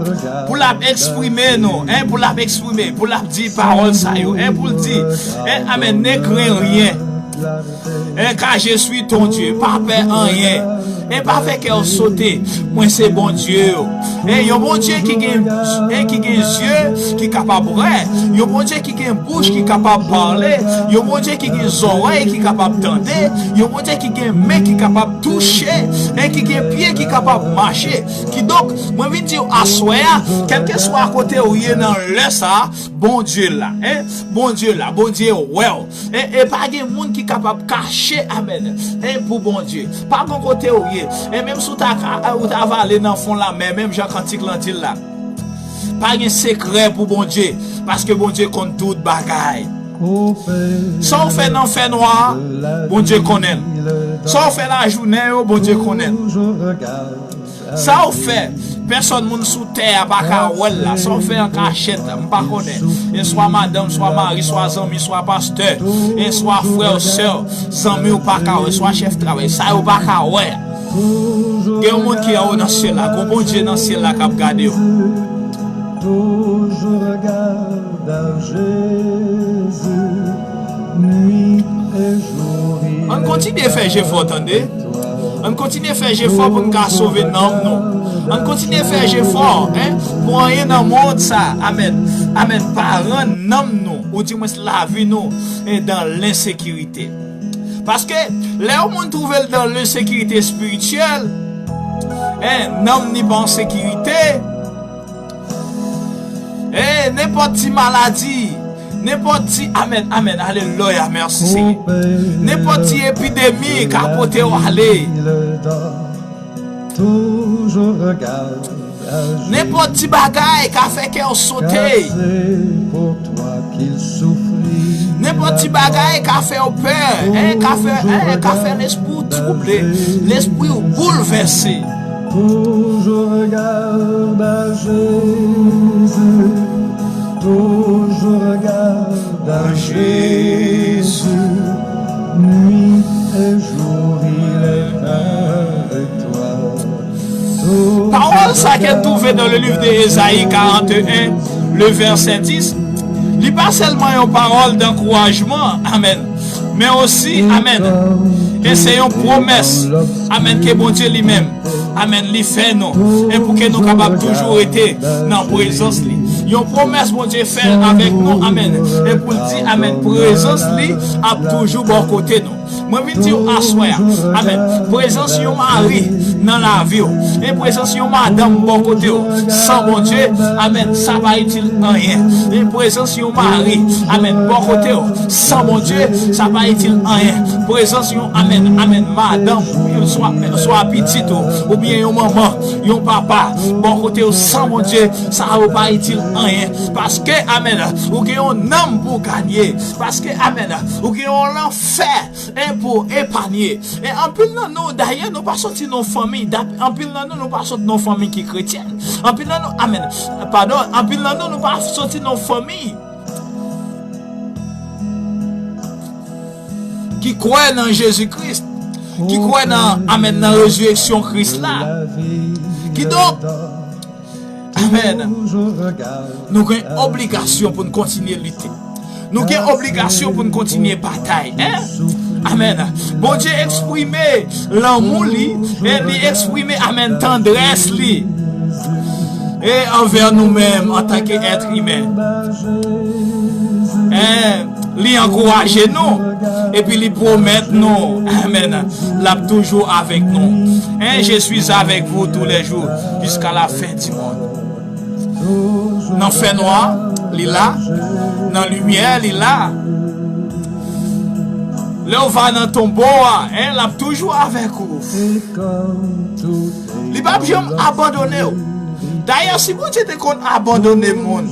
pou l ap eksprime nou, en, pou l ap eksprime, pou l ap di pawòl sa yo, en, pou l di, en, amèn, ne crains rien. En, car je suis ton Dieu, pa pè anyen. En, pa fè kè w sote, mwen se Bondye w. En, yon Bondye ki gen, en, ki gen zye, ki kapab wè, yon Bondye ki gen bouch ki kapab pale, yon Bondye ki gen zòrèy ki kapab tande, yon Bondye ki gen men ki kapab touche, e ki gen pye ki kapab mache. Kidonk, mwen vin di w aswè a, kèlkeswa kote w ye nan lè sa a, Bondye la, en, Bondye la, Bondye wè w. E, e pa gen moun ki kapab kache, amèn, en, pou Bondye. Pa gon kote w ye. E menm si w ta ka, ou ta va ale nan fon lanmè, menm jan kantik lan di l la. Pa gen sekrè pou Bondye, paske Bondye konn tout bagay. Sa w fè nan fènwa a, Bondye konnen l. Sa w fè lajounen yo, Bondye konnen l. Sa w fè, pèsòn moun sou tè a pa ka wè l la. Sa w fè an kachèt, m pa konnen. E swa madanm, swa mari, swa zanmi, swa pastè, e swa frè w, sè w, zanmi w pa ka wè, swa chèf travay, sa yo pa ka wè. Gen yon moun ki anwo nan syèl la, gon Bondye nan syèl la k ap gade w. Toujours regarde à Jésus, nuit et jour, il Ann kontinye fè jefò, tande. Ann kontinye fè jefò pou n ka sove nanm nou. Ann kontinye fè jefò, en, pou anyen nan mond sa, amèn, amèn, pa rann nanm nou, oudimwens lavi nou, en, dan lensekirite. Paske lè yon moun twouve l dan lensekirite espirityèl, en, nanm ni pa an sekirite, e nenpòt ti maladi, nenpòt ti, amèn, amèn, alelouya, mèsi Senyè. Nenpòt ti epidemi ka pote w ale. Nenpòt ti bagay ka fè kè w sote. Nenpòt ti bagay ka fè w pè, en, ka fè, en, ka fè lespri w twouble, lespri w boulvèse. Toujours regarde à Jésus, toujours regarde à Jésus, nuit et jour il est avec toi. Pawòl sa ke n twouve nan le liv de Ezayi karant e en, le vèsè dis, li pa sèlman yon pawòl dankourajman, amèn, men osi, amèn, e se yon pwomès, amèn, ke Bondye li menm, amèn, li fè nou, e pou ke nou kapab toujou rete nan prezans li. Yon pwomès Bondye fè avèk nou, amèn, e pou l di, amèn, prezans li ap toujou bò kote nou. Mwen vin di w aswè a, amèn, prezans yon mari nan lavi w, e prezans yon madanm bò kote w, san Bondye, amèn, sa pa itil anyen. E prezans yon mari, amèn, bò kote w, san Bondye, sa pa itil anyen. Prezans yon, amèn, amèn, madanm, swa, swa pitit ou, oubyen yon manman, yon papa, bò kote w, san Bondye, sa yo pa itil anyen. Paske, amèn, ou gen yon nanm pou w ganye. Paske, amèn, ou gen yon lanfè, en, pou w epanye. E anpil nan nou, dayè, nou pa soti nan fanmi. Anpil nan nou, nou pa soti nan fanmi ki kretyèn. Anpil nan nou, amèn, padon, anpil nan nou, nou pa soti nan fanmi ki kwè nan Jezi Kris, ki kwè nan, amèn, nan rezireksyon Kris la. Kidonk, amèn, nou gen obligasyon pou n kontinye lite. Nou gen obligasyon pou n kontinye batay, en? Amèn. Bondye eksprime lanmou li, e li eksprime, amèn, tandrès li, e anvè nou menm antanke èt imen. En, li ankouraje nou, epi li pwomèt nou, amèn, l ap toujou avèk nou. En, je suis avec vous tous les jours, jusqu'à la fin du monde. Nan fènwa, li la. Nan limyè, li la. Lè w va nan tonbo a, en, l ap toujou avèk ou. Li p ap janm abandone w. Dayè, si Bondye te konn abandone moun,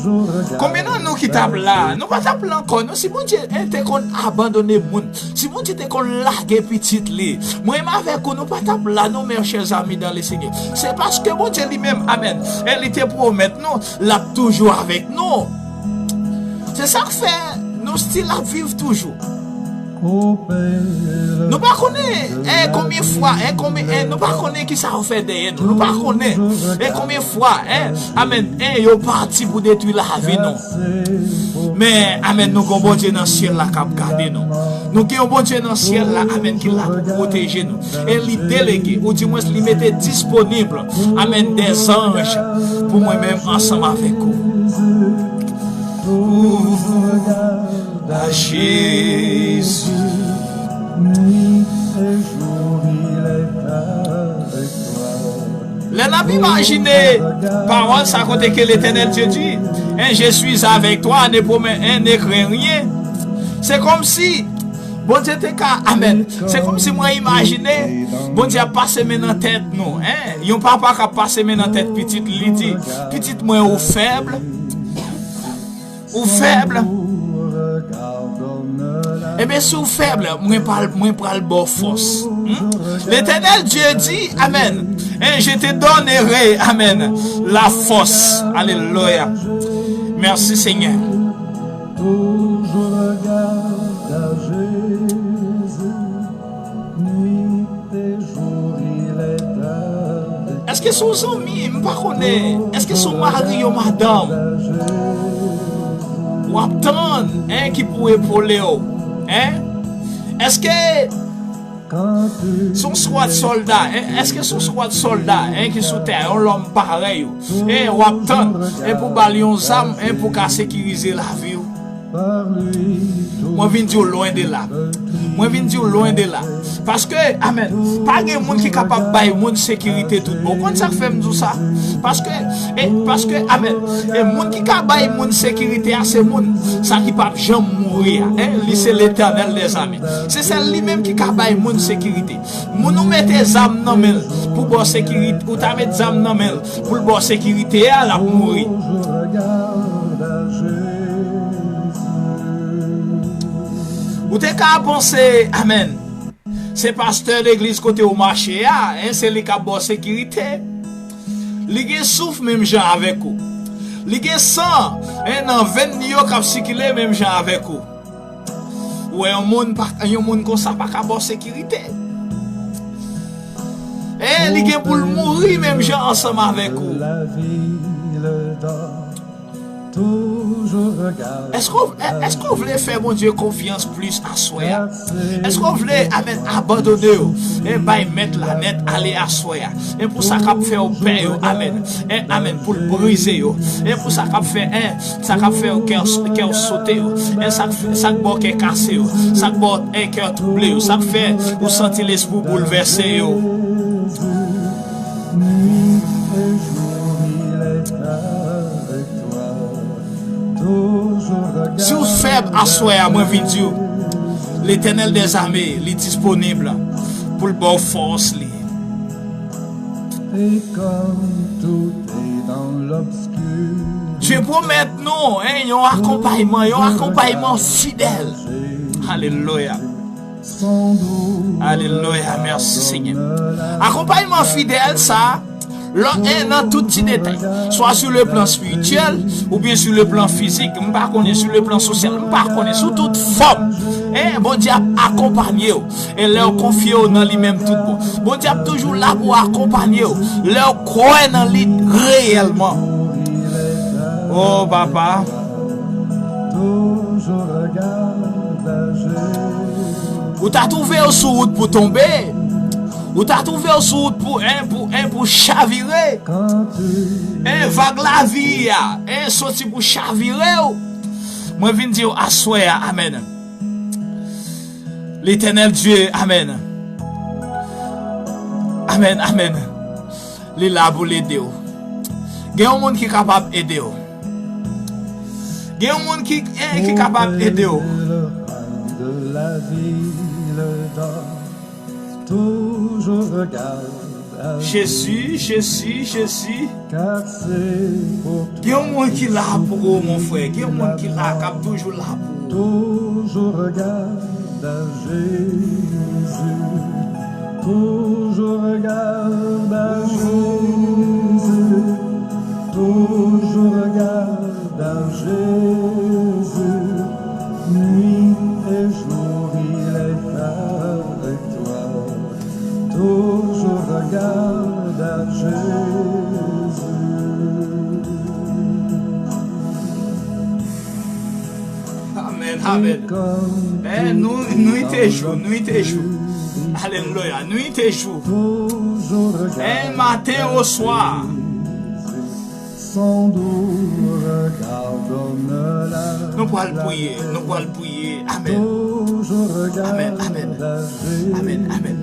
konbyen nan nou ki t ap la? Nou pa t ap la ankò, non. Si Bondye, en, te konn abandone moun, si Bondye te konn lage pitit li, mwen menm avèk ou, nou pa t ap la, non, mes chers amis dans le Seigneur. Se paske Bondye li menm, amèn, e li te pwomèt nou, l ap toujou avèk nou. Se sa k fè nou still ap viv toujou. Nou pa konnen, en, konbyen fwa, en, konbyen, en, nou pa konnen ki sa yo fè dèyè nou. Nou pa konnen, en, konbyen fwa, en, amèn, en, yo pati pou detwi lavi nou. Men, amèn, nou gon Bondye nan syèl la k ap gade nou. Nou gen yon Bondye nan syèl la, amèn, ki la pou pwoteje nou. E li delege, oudimwens li mete disponib, amèn, dèzanj pou mwen menm ansanm avèk ou. A Jezi. Lè n ap imajine pawòl sa kote ke Letènèl Dye di, en, je suis avec toi, ne promets, en, ne crains rien. Se kòmsi Bondye te ka, amèn. Se kòmsi mwen imajine Bondye ap pase men nan tèt nou, en. Yon papa k ap pase men nan tèt pitit li, li di, pitit mwen, ou fèb, ou fèb. Ebyen, si w fèb, mwen pral, mwen pral ba w fòs. Hmm? L'Éternel Dieu dit, amen. Et je te donnerai, amen, la force. Alléluia. Merci, Seigneur. Toujou regard à Jésus, nuit et jour il est avec. Èske se yon zanmi, m pa konnen, èske se yon mari, yon madanm w ap tann, en, ki pou epole w, en? Èske se yon skwad sòlda, en? Èske se yon skwad sòlda, en, ki sou tè, yon lòm parèy ou, en, w ap tann, en, pou ba l yon zam, en, pou ka sekirize lavi w? Mwen vin di w lwen de la. Mwen vin di w lwen de la. Paske, amen, pa gen moun ki kapab bay moun sekirite tout bon. Ou konn sa k fè m di w sa? Paske, e, paske, amen, e moun ki ka bay moun sekirite a, se moun sa ki p ap janm mouri a. En, li se Letènèl dèzame. Se sèl li menm ki ka bay moun sekirite. Moun ou mete zam nan men l pou ba w sekirite, ou ta met zam nan men l pou l ba w sekirite a, l ap mouri. Ou te ka panse, amen, se pastè legliz kote w mache a, en, se li k ap ba w sekirite. Li gen souf menm jan avèk ou. Li gen san, en, nan venn li yo k ap sikile menm jan avèk ou. Ou wè yon moun pa, yon moun konsa pa ka ba w sekirite. E li gen pou l mouri menm jan ansanm avèk ou. Èske w, èske w vle fè Bondye konfyans plis aswè a? Èske w vle, amen, abandone w e bay mèt la nèt ale aswè a? E pou sa k ap fè w pè yo, amen. E, amen, pou l brize yo. E pou sa k ap fè, en, sa k ap fè w kè, kè w sote yo. E sa k, sa k ba w kè kase yo. Sa k ba w, en, kè twouble yo. Sa k fè ou santi lespri w boulvèse yo. Si w fèb aswè a, mwen vin di w, Letènèl dèzame, li disponib pou l ba w fòs li. Dye pwomèt nou, en, yon akonpayman, yon akonpayman fidèl. Alelouya. Alelouya, mèsi Senyè. Akonpayman fidèl sa, lò, en, nan tout ti detay, swa sou le plan espirityèl oubyen sou le plan fizik, m pa konnen, sou le plan sosyal, m pa konnen, sou tout fòm, en, Bondye ap akonpanye w. E lè w konfye w nan li menm tout bon, Bondye ap toujou la pou akonpanye w lè w kwè nan li reyèlman. O Papa. Ou ta twouve w sou wout pou tonbe. Ou ta twouve w sou wout pou, en, pou, en, pou chavire. En, vag lavi a, en, soti pou chavire w. Mwen vin di w aswè a, amèn. Letènèl Dye, amèn. Amèn, amèn. Li la pou l ede w. Gen yon moun ki kapab ede w. Gen yon moun ki, en, ki kapab ede w. Jezi, Jezi, Jezi. Gen yon moun ki la pou ou, mon frè. Gen yon moun ki la, k ap toujou la pou ou. Toujours regarde à Jésus. Toujours regarde à Jésus. Toujours regarde à Jésus. Nuit et jour, il est avec toi. Toujours regarde à Jésus. Amèn, amèn. Eh, nou, nwit e jou, nwit e jou. Alelouya, nwit e jou. Eh, maten o swa. Nou pral priye, nou pral priye. Amèn. Amèn, amèn. Amèn, amèn.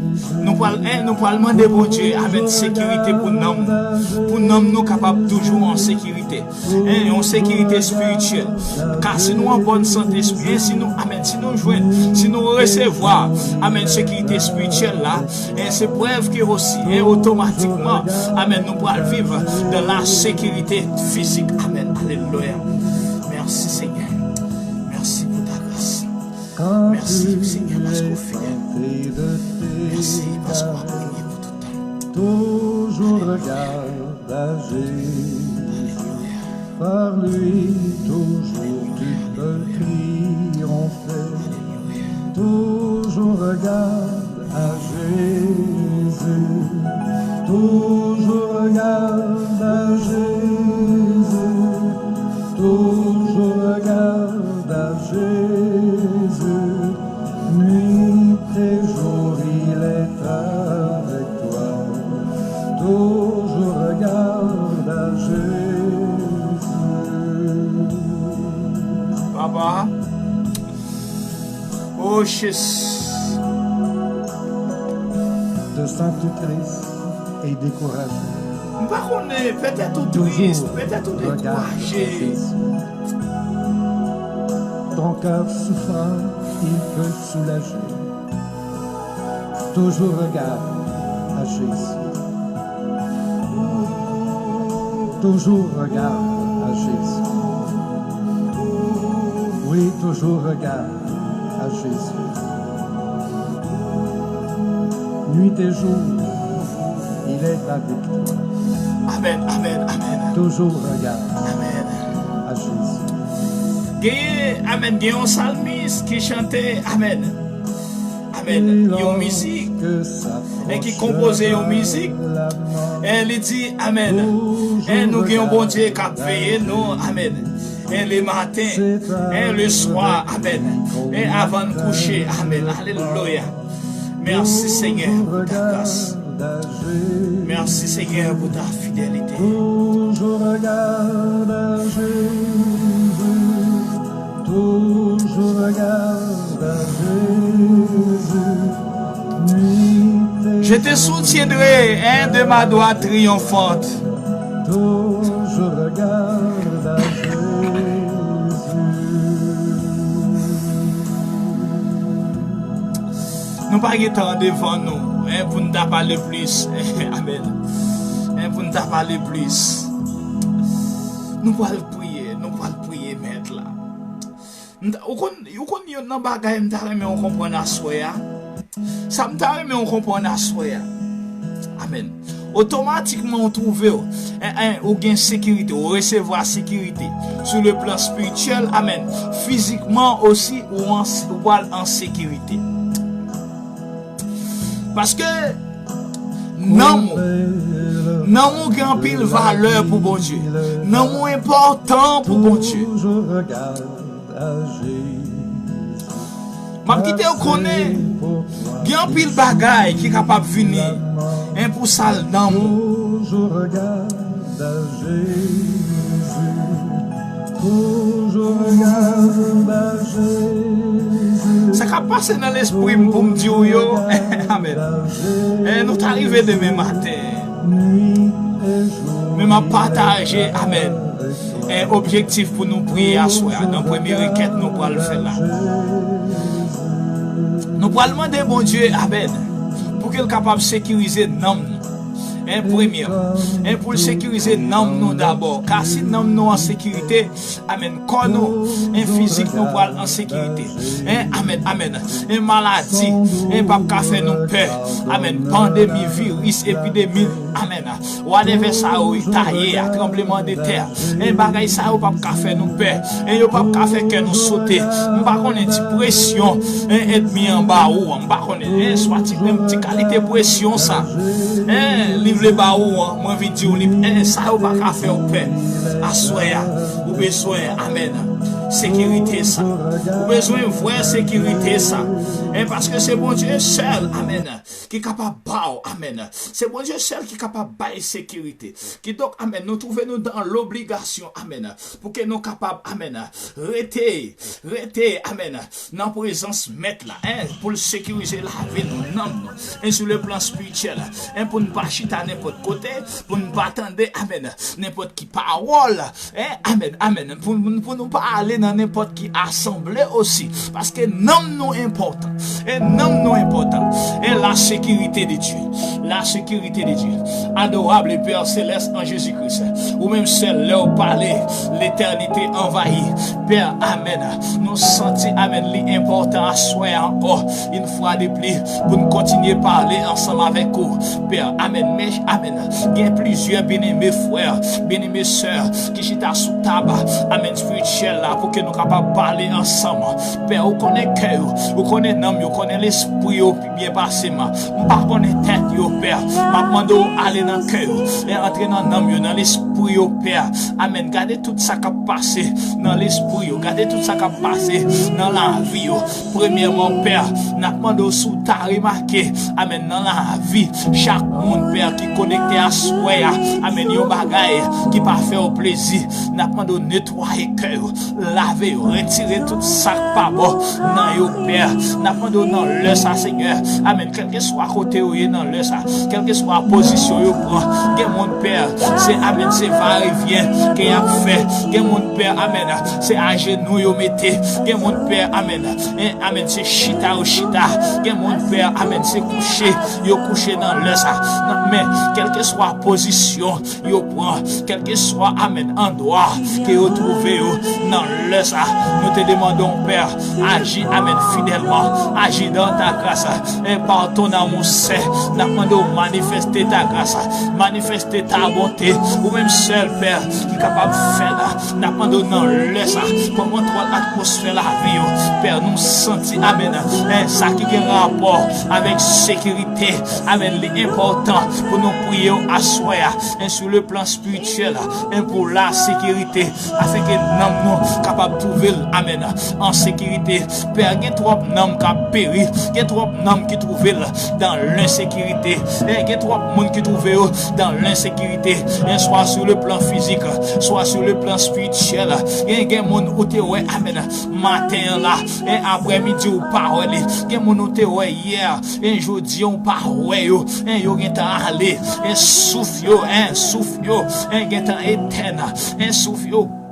Nou pral, en, nou pral mande Bondye, amèn, sekirite pou nanm nou. Pou nanm nou kapab toujou an sekirite. En, yon sekirite espirityèl. Ka si nou an bòn sante espirityèl, si nou, amèn, si nou jwenn, si nou resevwa, amèn, sekirite espirityèl la, en, se prèv ke osi, en, otomatikman, amèn, nou pral viv dans la sécurité physique. Amèn. Alelouya. Mèsi, Senyè. Mèsi pou ta gras. Mèsi, Senyè, paske w fidèl. Mèsi paske w ap renye pou tout tan. Toujours regarde à Jésus. Par lui, toujours tu peux triompher. Toujours regarde à Jésus. Toujours regarde à Jésus. Toujours regarde à Jésus. Nuit et jour, il est avec toi. Toujours regarde à Jésus. Papa. Oh, Jésus. Te sens-tu triste et découragé? M pa konnen, petèt ou tris, petèt ou dekouraje. Ton cœur souffrant, il peut soulager. Toujours regarde à Jésus. Toujours regarde à Jésus. Oui, toujours regarde à Jésus. Nuit et jour, il est avec toi. Amen, amen, amen. Toujours regarde à Jésus. Genyen, amen, gen yon salmis ki chante, amen. Amen. Yon mizik. E ki konpoze yon mizik. E li di, amen. E nou gen yon Bondye k ap veye nou, amen. E le maten, e le swa, amen. E avan n kouche, amen. Alelouya. Mèsi, Senyè, pou ta gras. Mèsi, Senyè, pou ta fidelite. Toujours regarde à Jésus. Toujours regarde à Jésus. Nuit et jour. Je te soutiendrai, hein, de ma droite triomphante. Toujours regarde à Jésus. Nou pa gen tan devan nou, hein, pou n ta pale plis. Amen. Hein, pou n ta pale plis. Nou pral priye, nou pral priye, Mèt la. M ta- Ou konn, ou konn youn nan bagay m ta renmen w konprann aswè a? Sa m ta renmen w konprann aswè a. Amen. Otomatikman ou twouve w, en, en, ou gen sekirite, ou resevwa sekirite. Sou le plan espirityèl, amen. Fizikman osi, ou an, ou pral an sekirite. Paske nanm ou, nanm ou gen anpil valè pou Bondye. Nanm ou enpòtan pou Bondye. M ap kite w konnen, gen anpil bagay ki kapab vini, en, pou sal nanm ou. Sa k ap pase nan lespri m pou m di w yo, amen. En, nou ta rive demen maten. Men m ap pataje, amen. E objektif pou nou priye aswè a, nan premye rekèt nou pral fè la. Nou pral mande Bondye, amen, pou ke l kapab sekirize nanm nou. En premye, en pou l sekirize nanm nou dabò. Ka si nanm nou an sekirite, amen, kò nou, en fizik nou pral an sekirite. En, amen, amen. En maladi, en p ap ka fè nou pè. Amen. Pandemi, viris, epidemi, amen. Whatever sa yo ta ye a, tranbleman de tè. En bagay sa yo p ap ka fè nou pè. En yo p ap ka fè kè nou sote. M pa konnen ti presyon, en ènmi an ba ou an. M pa konnen, en swa ti, en ti kalite presyon sa. En li vle ba ou an, m anvi di w li, en sa yo pa ka fè w pè. Aswè a, ou bezwen, amen, sekirite sa. Ou bezwen vrè sekirite sa. En paske se Bondye sèl, amen, ki kapab ba w, amen. Se Bondye sèl ki kapab bay sekirite. Kidonk, amen, nou twouve nou dan lobligasyon, amen, pou ke nou kapab, amen, rete, rete, amen, nan prezans Mèt la, en, pou l sekirize lavi nou, nanm nou, en, sou le plan espirityèl, en, pou n pa chita nenpòt kote, pou n pa tande, amen, nenpòt ki pawòl, en, amen, amen, pou, pou nou pa ale nan nenpòt ki asanble osi, paske nanm nou enpòtan, en, nanm nou enpòtan, en, la sécurité de Dieu. La sécurité de Dieu. Adorable Père céleste en Jésus-Christ. Ou menm sèl lè w pale, letènite anvayi. Pè, amèn. Nou santi, amèn, li enpòtan aswè a ankò, yon fwa de pli, pou n kontinye pale ansanm avèk ou. Pè, amèn. Men, amèn. Gen plizyè byeneme frè, byeneme sè ki chita sou tab, amèn, espirityèl la, pou ke nou kapab pale ansanm. Pè, ou konnen kè yo, ou konnen nanm yo, ou konnen lespri yo pi byen pase m. M pa konnen tèt yo, Pè. M ap mande w ale nan kè yo, e antre nan nanm yo, nan lespri yo, Pè. Amèn. Gade tout sa k ap pase nan lespri yo. Gade tout sa k ap pase nan lavi yo. Premyèman, Pè, n ap mande w si w ta remake, amèn, nan lavi chak moun, Pè, ki konekte aswè a, amèn, yon bagay ki pa fè w plezi, n ap mande w netwaye kè yo, lave yo, retire tout sa k pa bon nan yo, Pè. N ap mande w nan lè sa, Senyè, amèn, kèlkeswa kote yo ye nan lè sa, kèlkeswa pozisyon yo pran, gen moun, Pè, se, amèn, se varevyen ke y ap fè. Gen moun, Pè, amèn, se ajenou yo mete. Gen moun, Pè, amèn, en, amèn, se chita yo chita. Gen moun, Pè, amèn, se kouche yo kouche nan lè sa. Nan, men, kèlkeswa pozisyon yo pran, kèlkeswa, amèn, andwa ke yo twouve yo nan lè sa, nou te demande w, Pè, aji, amèn, fidèlman, aji dans ta grâce, et par ton amour saint, n ap mande w manifeste ta gras, manifeste ta bonte, ou menm sèl, Pè, ki kapab fè la. N ap mande w nan lè sa, pran kontwòl atmosfè lavi yo, Pè, nou santi, amèn, en, sa ki gen rapò avèk sekirite, amèn, li enpòtan pou nou priye w aswè a, en, sou le plan espirityèl, en, pou la sekirite, afin ke nanm nou kapab twouve l, amèn, an sekirite. Pè, gen twòp nanm k ap peri, gen twòp nanm ki twouve l dans l'insécurité, en, gen twòp moun ki twouve yo dans l'insécurité, en, swa sou le plan fizik, swa sou le plan espirityèl, en, gen moun ou te wè, amèn, maten an la, en, aprèmidi ou pa wè li, gen moun ou te wè yè, en, jodi an ou pa wè yo, en, yo gentan ale, en, souf yo, en, souf yo, en, gentan etèn, en, souf yo bout.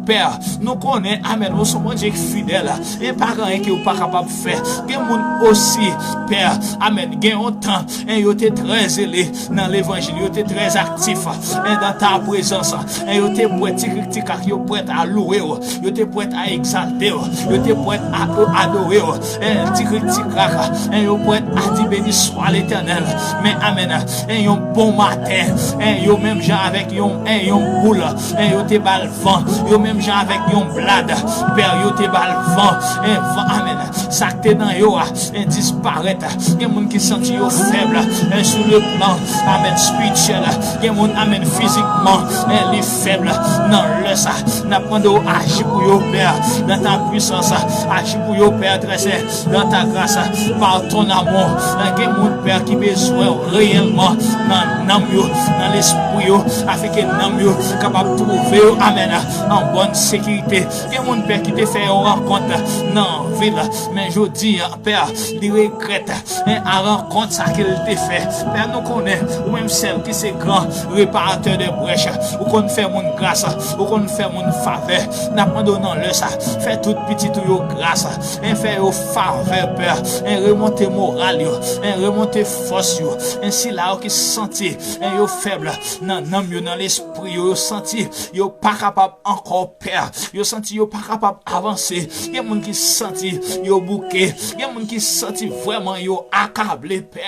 Pè, nou konnen, amèn, ou se yon Bondye ki fidèl, en, pa gen anyen ke ou pa kapab fè. Gen moun osi, Pè, amèn, gen yon tan, en, yo te trè zele nan levanjil, yo te trè aktif, en, dans ta présence, en, yo te prè ti krik ti krak, yo prèt a louwe w, yo te prèt a egzalte w, yo te prèt a adore w, en, ti krik ti krak, en, yo prèt a di beni swa Letènèl. Men, amèn, en, yon bon maten, en, yo menm jan avèk yon, en, yon boul, en, yo te ba l van, yo menm jan avèk yon blad, Pè, yo te ba l van, en, van, amèn, sa k te nan yo a, en, disparèt. Gen moun ki santi yo fèb, en, sou le plan, amèn, espirityèl. Gen moun, amèn, fizikman, en, li fèb nan lè sa. N ap mande w aji pou yo, Pè, dans ta puissance. Aji pou yo, Pè, très saint, dans ta grâce, par ton amour. Gen moun, Pè, ki bezwen w reyèlman nan nanm yo, nan lespri yo, afin ke nanm yo kapab twouve yo, amèn, an bòn sekirite. Gen moun, Pè, ki te fè yon rankont nan vil, men jodi a, Pè, li regrèt, en, a rankont sa ke l te fè. Pè, nou konnen, ou menm sèl ki se gran reparatè de brèch, ou konn fè moun gras, ou konn fè moun favè. N ap mande w nan lè sa, fè tout pitit ou yo gras, en, fè yo favè, Pè, en, remonte moral yo, en, remonte fòs yo, en, sila yo ki santi, en, yo fèb nan nanm yo, nan lespri yo, yo santi yo pa kapab ankò, Pè, yo santi yo pa kapab avanse. Gen moun ki santi yo bouke, gen moun ki santi vrèman yo akable, Pè,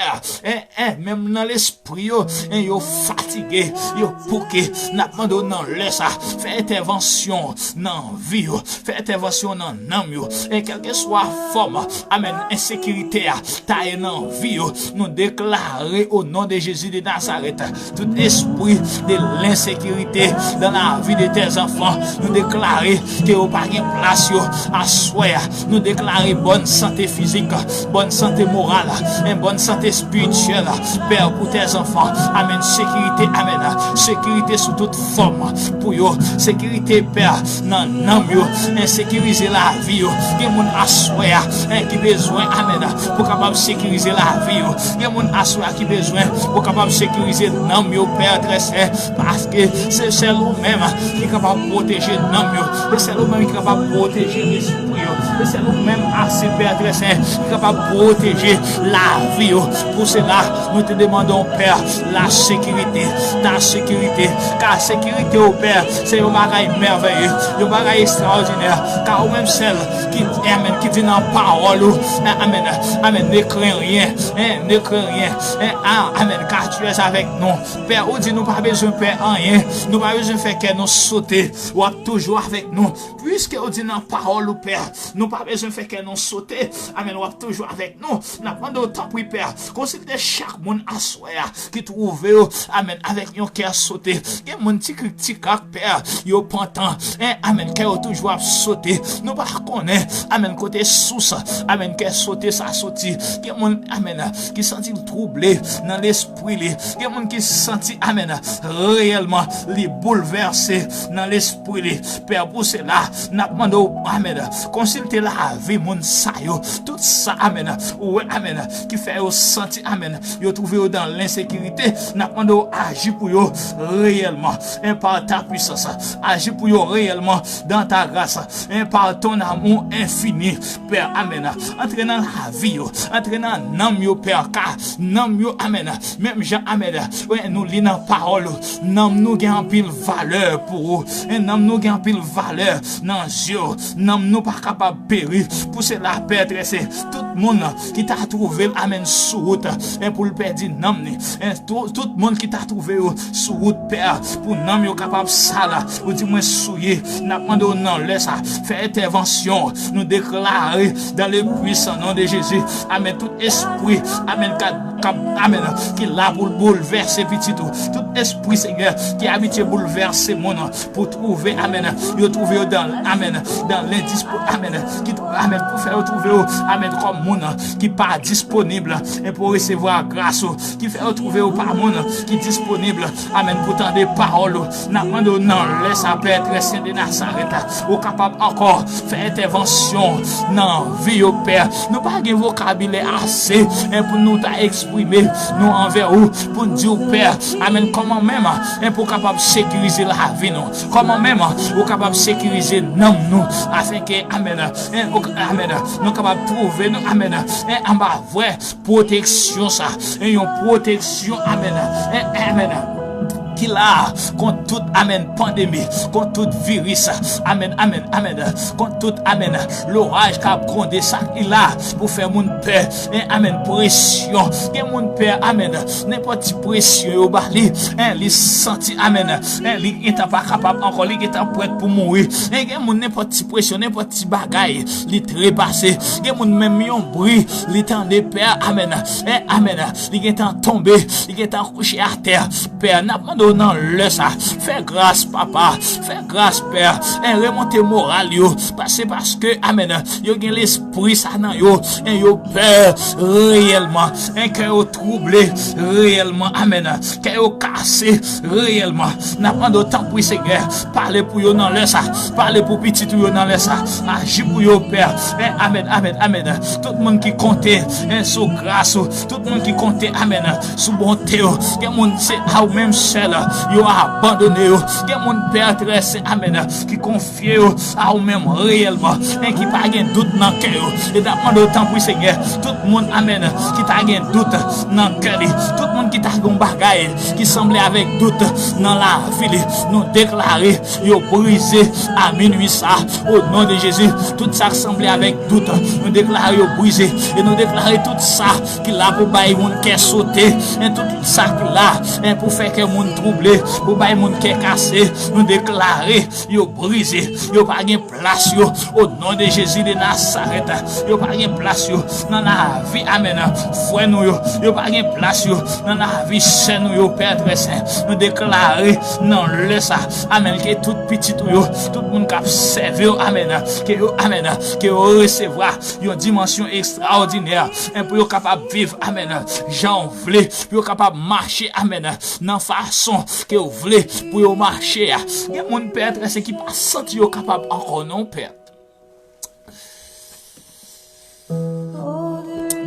en, en, menm nan lespri yo, en, yo fatige, yo bouke. N ap mande w nan lè sa, fè entèvansyon nan vi yo, fè entèvansyon nan nanm yo, en, kèlkeswa fòm, amèn, ensekirite a ta ye nan vi yo, nou deklare, au nom de Jésus de Nazareth, tout esprit de l'insécurité dans la vie de tes enfants, nou deklare ke yo pa gen plas yo aswè a. Nou deklare bòn sante fizik, bòn sante moral, en, bòn sante espirityèl, Pè, pou tes enfants. Amèn. Sekirite, amèn. Sekirite sou tout fòm pou yo. Sekirite, Pè, nan nanm yo. En, sekirize lavi yo. Gen moun aswè a, en, ki bezwen, amèn, pou kapab sekirize lavi yo. Gen moun aswè a ki bezwen pou kapab sekirize nanm yo, Pè, très saint, paske se sèl ou menm ki kapab pwoteje nanm yo. Se sèl ou menm ki kapab pwoteje lespri yo. E sèl ou menm ase, Pè trè sen, ki kapab pwoteje lavi yo. Pou sela, nou te demande w, Pè, la sécurité, ta sécurité, ka sekirite w, Pè, se yon bagay mèveye, yon bagay ekstraòdinè, ka ou menm sèl ki, amèn, ki di nan pawòl ou, amèn, amèn, ne crains rien, hein, ne crains rien, hein, ah, amèn, car tu es avec nous. Pè, ou di nou pa bezwen pè anyen, nou pa bezwen fè kè nou sote, w ap toujou avèk nou. Piske ou di nan pawòl ou, Pè, nou pa bezwen fè kè nou sote. Amèn, w ap toujou avèk nou. N ap mande w, tanpri, Pè, konsilte chak moun aswè a ki twouve yo, amèn, avèk yon kè sote. Gen moun ti krik ti krak, Pè, yo pantan. En, amèn, kè yo toujou ap sote. Nou pa konnen, amèn, kote sous, amèn, kè sote sa soti. Gen moun, amèn, ki santi l twouble nan lespri li. Gen moun ki santi, amèn, reyèlman, li boulvèse nan lespri li. Pè, pou sela, n ap mande w, amèn, konsilte lavi moun sa yo. Tout sa, amèn, ou wè, amèn, ki fè yo santi, amèn, yo twouve yo dan lensekirite. N ap mande w aji pou yo reyèlman. En, par ta puissance, aji pou yo reyèlman dans ta grâce. En, par ton amour infini, Pè, amèn. Antre nan lavi yo, antre nan nanm yo, Pè, ka nanm yo, amèn. Menm jan, amèn, wè, nou li nan pawòl ou, nanm nou gen anpil valè pou ou. E nanm nou gen anpil valè nan zye w. Nanm nou pa kapab peri. Pou sela, Pè trè sen, tout moun ki ta twouve l, amèn, sou wout, e pou l pèdi nanm ni, e tou-, tout moun ki ta twouve yo sou wout, Pè, pou nanm yo kapab sal, ou di mwen souye. N ap mande w nan lè sa, fè entèvansyon. Nou deklare dans le puissant nom de Jésus, amèn, tout espri, amèn, k ap, k ap, amèn, ki la pou l boulvèse pitit ou. Tout espri, Senyè, ki abitye boulvèse moun, pou twouve, amèn, yo twouve yo dan, amèn, dan lendispo-, amèn, ki, amèn, pou fè yo twouve yo, amèn, kòm moun ki pa disponib, e pou resevwa gras ou, ki fè yo twouve yo pa moun ki disponib, amèn, pou tande pawòl ou. N ap mande w nan lè sa, Pè trè sen de Nazarèt, ou kapab ankò fè entèvansyon nan vi yo, Pè. Nou pa gen vokabilè ase, en, pou nou ta eksprime nou anvè ou, pou n di w, Pè, amèn, kòman menm, en, pou w kapab sekirize lavi nou, kòman menm ou kapab sekirize nanm nou, afenke, amèn, en, ou, amèn, nou kapab twouve nou, amèn, en, anba vwè pwoteksyon sa, en, yon pwoteksyon, amèn, en, amèn, ki la kont tout, amèn, pandemi, kont tout viris, amèn, amèn, amèn, kont tout, amèn, loraj k ap gwonde, sa ki la pou fè moun pè, en, amèn, presyon. Gen moun pè, amèn, nenpòt ti presyon yo ba li, en, li santi, amèn, en, li gentan pa kapab ankò, li gentan prèt pou mouri. En, gen moun, nenpòt ti presyon, nenpòt ti bagay, li trepase. Gen moun, menm yon bri li tande, Pè, amèn, en, amèn, li gentan tonbe, li gentan kouche atè. Pè, n ap mande w nan lè sa, fè gras, Papa, fè gras, Pè, en, remonte moral yo, pa-, se paske, amèn, yo gen lespri sa nan yo, en, yo pè reyèlman, en, kè yo twouble reyèlman, amèn, kè yo kase reyèlman. N ap mande w, tanpri, Senyè, pale pou yo nan lè sa, pale pou pitit ou yo nan lè sa, aji pou yo, Pè, en, amèn, amèn, amèn. Tout moun ki konte, en, sou gras ou, tout moun ki konte, amèn, sou bonte yo. Gen moun se a ou menm sèl yo abandone yo. Gen moun, Pè trè sen, amèn, ki konfye yo a ou menm reyèlman, en, ki pa gen dout nan kè yo. E n ap mande w, tanpri, Senyè, tout moun, amèn, ki ta gen dout nan kè li, tout moun ki ta gen yon bagay ki sanble avèk dout nan lavi li, nou deklare yo brize a minui sa, o non de Jezi. Tout sa k sanble avèk dout, nou deklare yo brize. E nou deklare tout sa ki la pou bay moun kè sote, en, tout sa ki la, en, pou fè kè moun twouble, pou bay moun kè kase, nou deklare yo brize. Yo pa gen plas yo, o non de Jezi de Nazarèt. Yo pa gen plas yo nan lavi, amèn, frè nou yo. Yo pa gen plas yo nan lavi sè nou yo, Pè trè sen. Nou deklare nan lè sa, amèn, ke tout pitit ou yo, tout moun k ap sèvi w, amèn, ke yo, amèn, ke yo resevwa yon dimansyon ekstraòdinè, en, pou yo kapab viv, amèn, jan w vle, pou yo kapab mache, amèn, nan fason ke w vle pou yo mache a. Gen moun, Pè trè sen, ki pa santi yo kapab ankò non, Pè.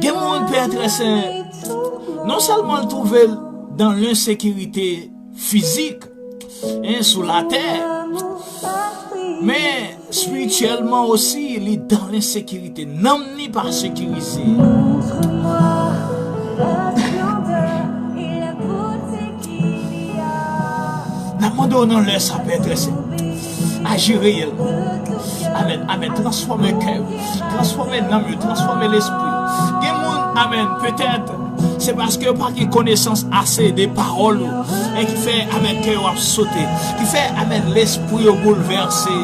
Gen moun, Pè trè sen, non sèlman l twouve l dan lensekirite fizik, en, sou latè, men Espirityèlman osi, li dan lensekirite. Nanm ni pa sekirize. N ap mande w nan lè sa, Pè trè sen, aji reyèlman. Amèn, amèn. Transfòme kè yo, transfòme nanm yo, transfòme lespri yo. Gen moun, amèn, petèt se paske yo pa gen konesans ase de pawòl ou, e ki fè, amèn, kè yo ap sote, ki fè, amèn, lespri yo boulvèse.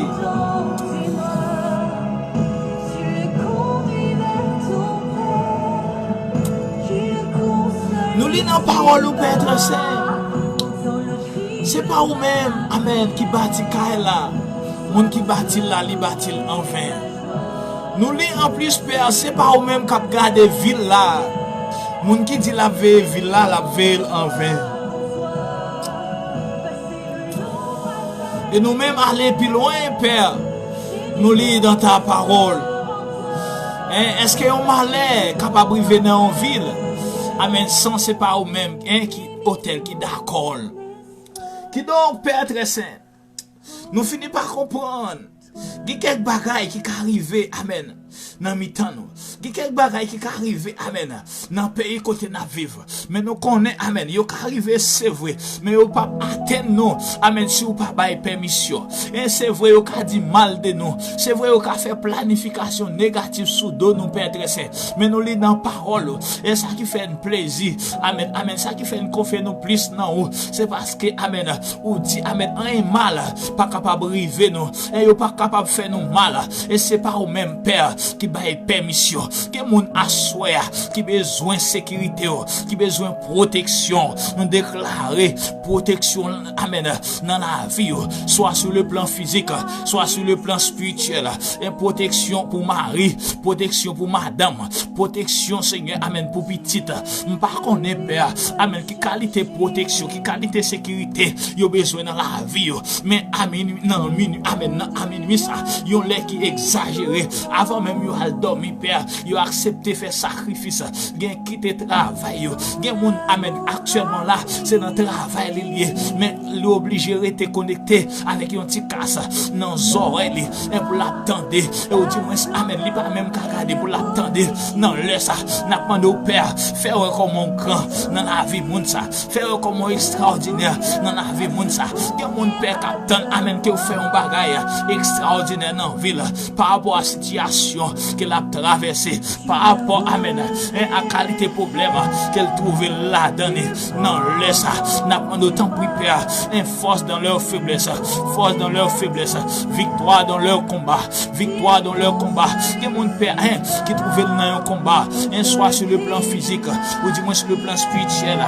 Nou li nan pawòl ou, Pè trè sen, se pa ou menm, amèn, ki bati kay la. Moun ki bati l la, li bati l anven. Nou li anplis, Pè, se pa ou menm k ap gade vil la. Moun ki di l ap veye vil la, l ap veye l anven. E nou menm ale pi lwen, Pè. Nou li dans ta parole. En, èske yon malè kapab rive nan yon vil? Amèn. San se pa ou menm, en, ki otè l, ki dakò l. Kidonk, Pè trè sen, nou fini pa konprann. Gen kèk bagay ki ka rive, amèn, nan mitan nou. Gen kèk bagay ki ka rive, amèn, nan peyi kote n ap viv. Men nou konnen, amèn, yo ka rive, se vre, men yo p ap atenn nou, amèn, si w pa bay pèmisyon. E se vre, yo ka di mal de nou. Se vre, yo ka fè planifikasyon negatif sou do nou, Pè trè sen. Men nou li nan pawòl ou. E sa ki fè n plezi. Amèn, amèn. Sa ki fè n konfye nou plis nan ou, se paske, amèn, ou di, amèn, anyen mal pa kapab rive nou. E yo pa kapab fè nou mal. E se pa ou menm, Pè, ki bay pèmisyon. Gen moun aswè a ki bezwen sekirite yo, ki bezwen pwoteksyon. Nou deklare pwoteksyon, amèn, nan lavi yo, swa sou le plan fizik, swa sou le plan espirityèl. E pwoteksyon pou mari, pwoteksyon pou madanm, pwoteksyon, Senyè, amèn, pou pitit. M pa konnen, Pè, amèn, ki kalite pwoteksyon, ki kalite sekirite yo bezwen nan lavi yo. Men a minwi, nan minwi, amèn, nan a minwi sa, yon lè ki egzajere, avan menm yo al dòmi, Pè, yo aksepte fè sakrifis. Gen kite travay yo. Gen moun, amèn, aktyèlman la, se nan travay li l ye, men li oblije rete konekte avèk yon ti kas nan zòrèy li, e pou l ap tande. E ou di mwen, amèn, li pa menm ka gade pou l ap tande. Nan lè sa, n ap mande w, Pè, fè wè kòman w gran nan lavi moun sa. Fè wè kòman w ekstraòdinè nan lavi moun sa. Gen moun, Pè, k ap tann, amèn, ke w fè yon bagay ekstraòdinè nan vi l, pa rapò a sitiyasyon ke l ap travèse, pa rapò, amèn, en, a kalite pwoblèm ke l twouve l ladan li. Nan lè sa, n ap mande w, tanpri, Pè, en, force dans leur faiblesse, force dans leur faiblesse, victoire dans leur combat, victoire dans leur combat. Gen moun, Pè, en, ki twouve l nan yon konba, en, swa sou le plan fizik, ou di mwen sou le plan espirityèl,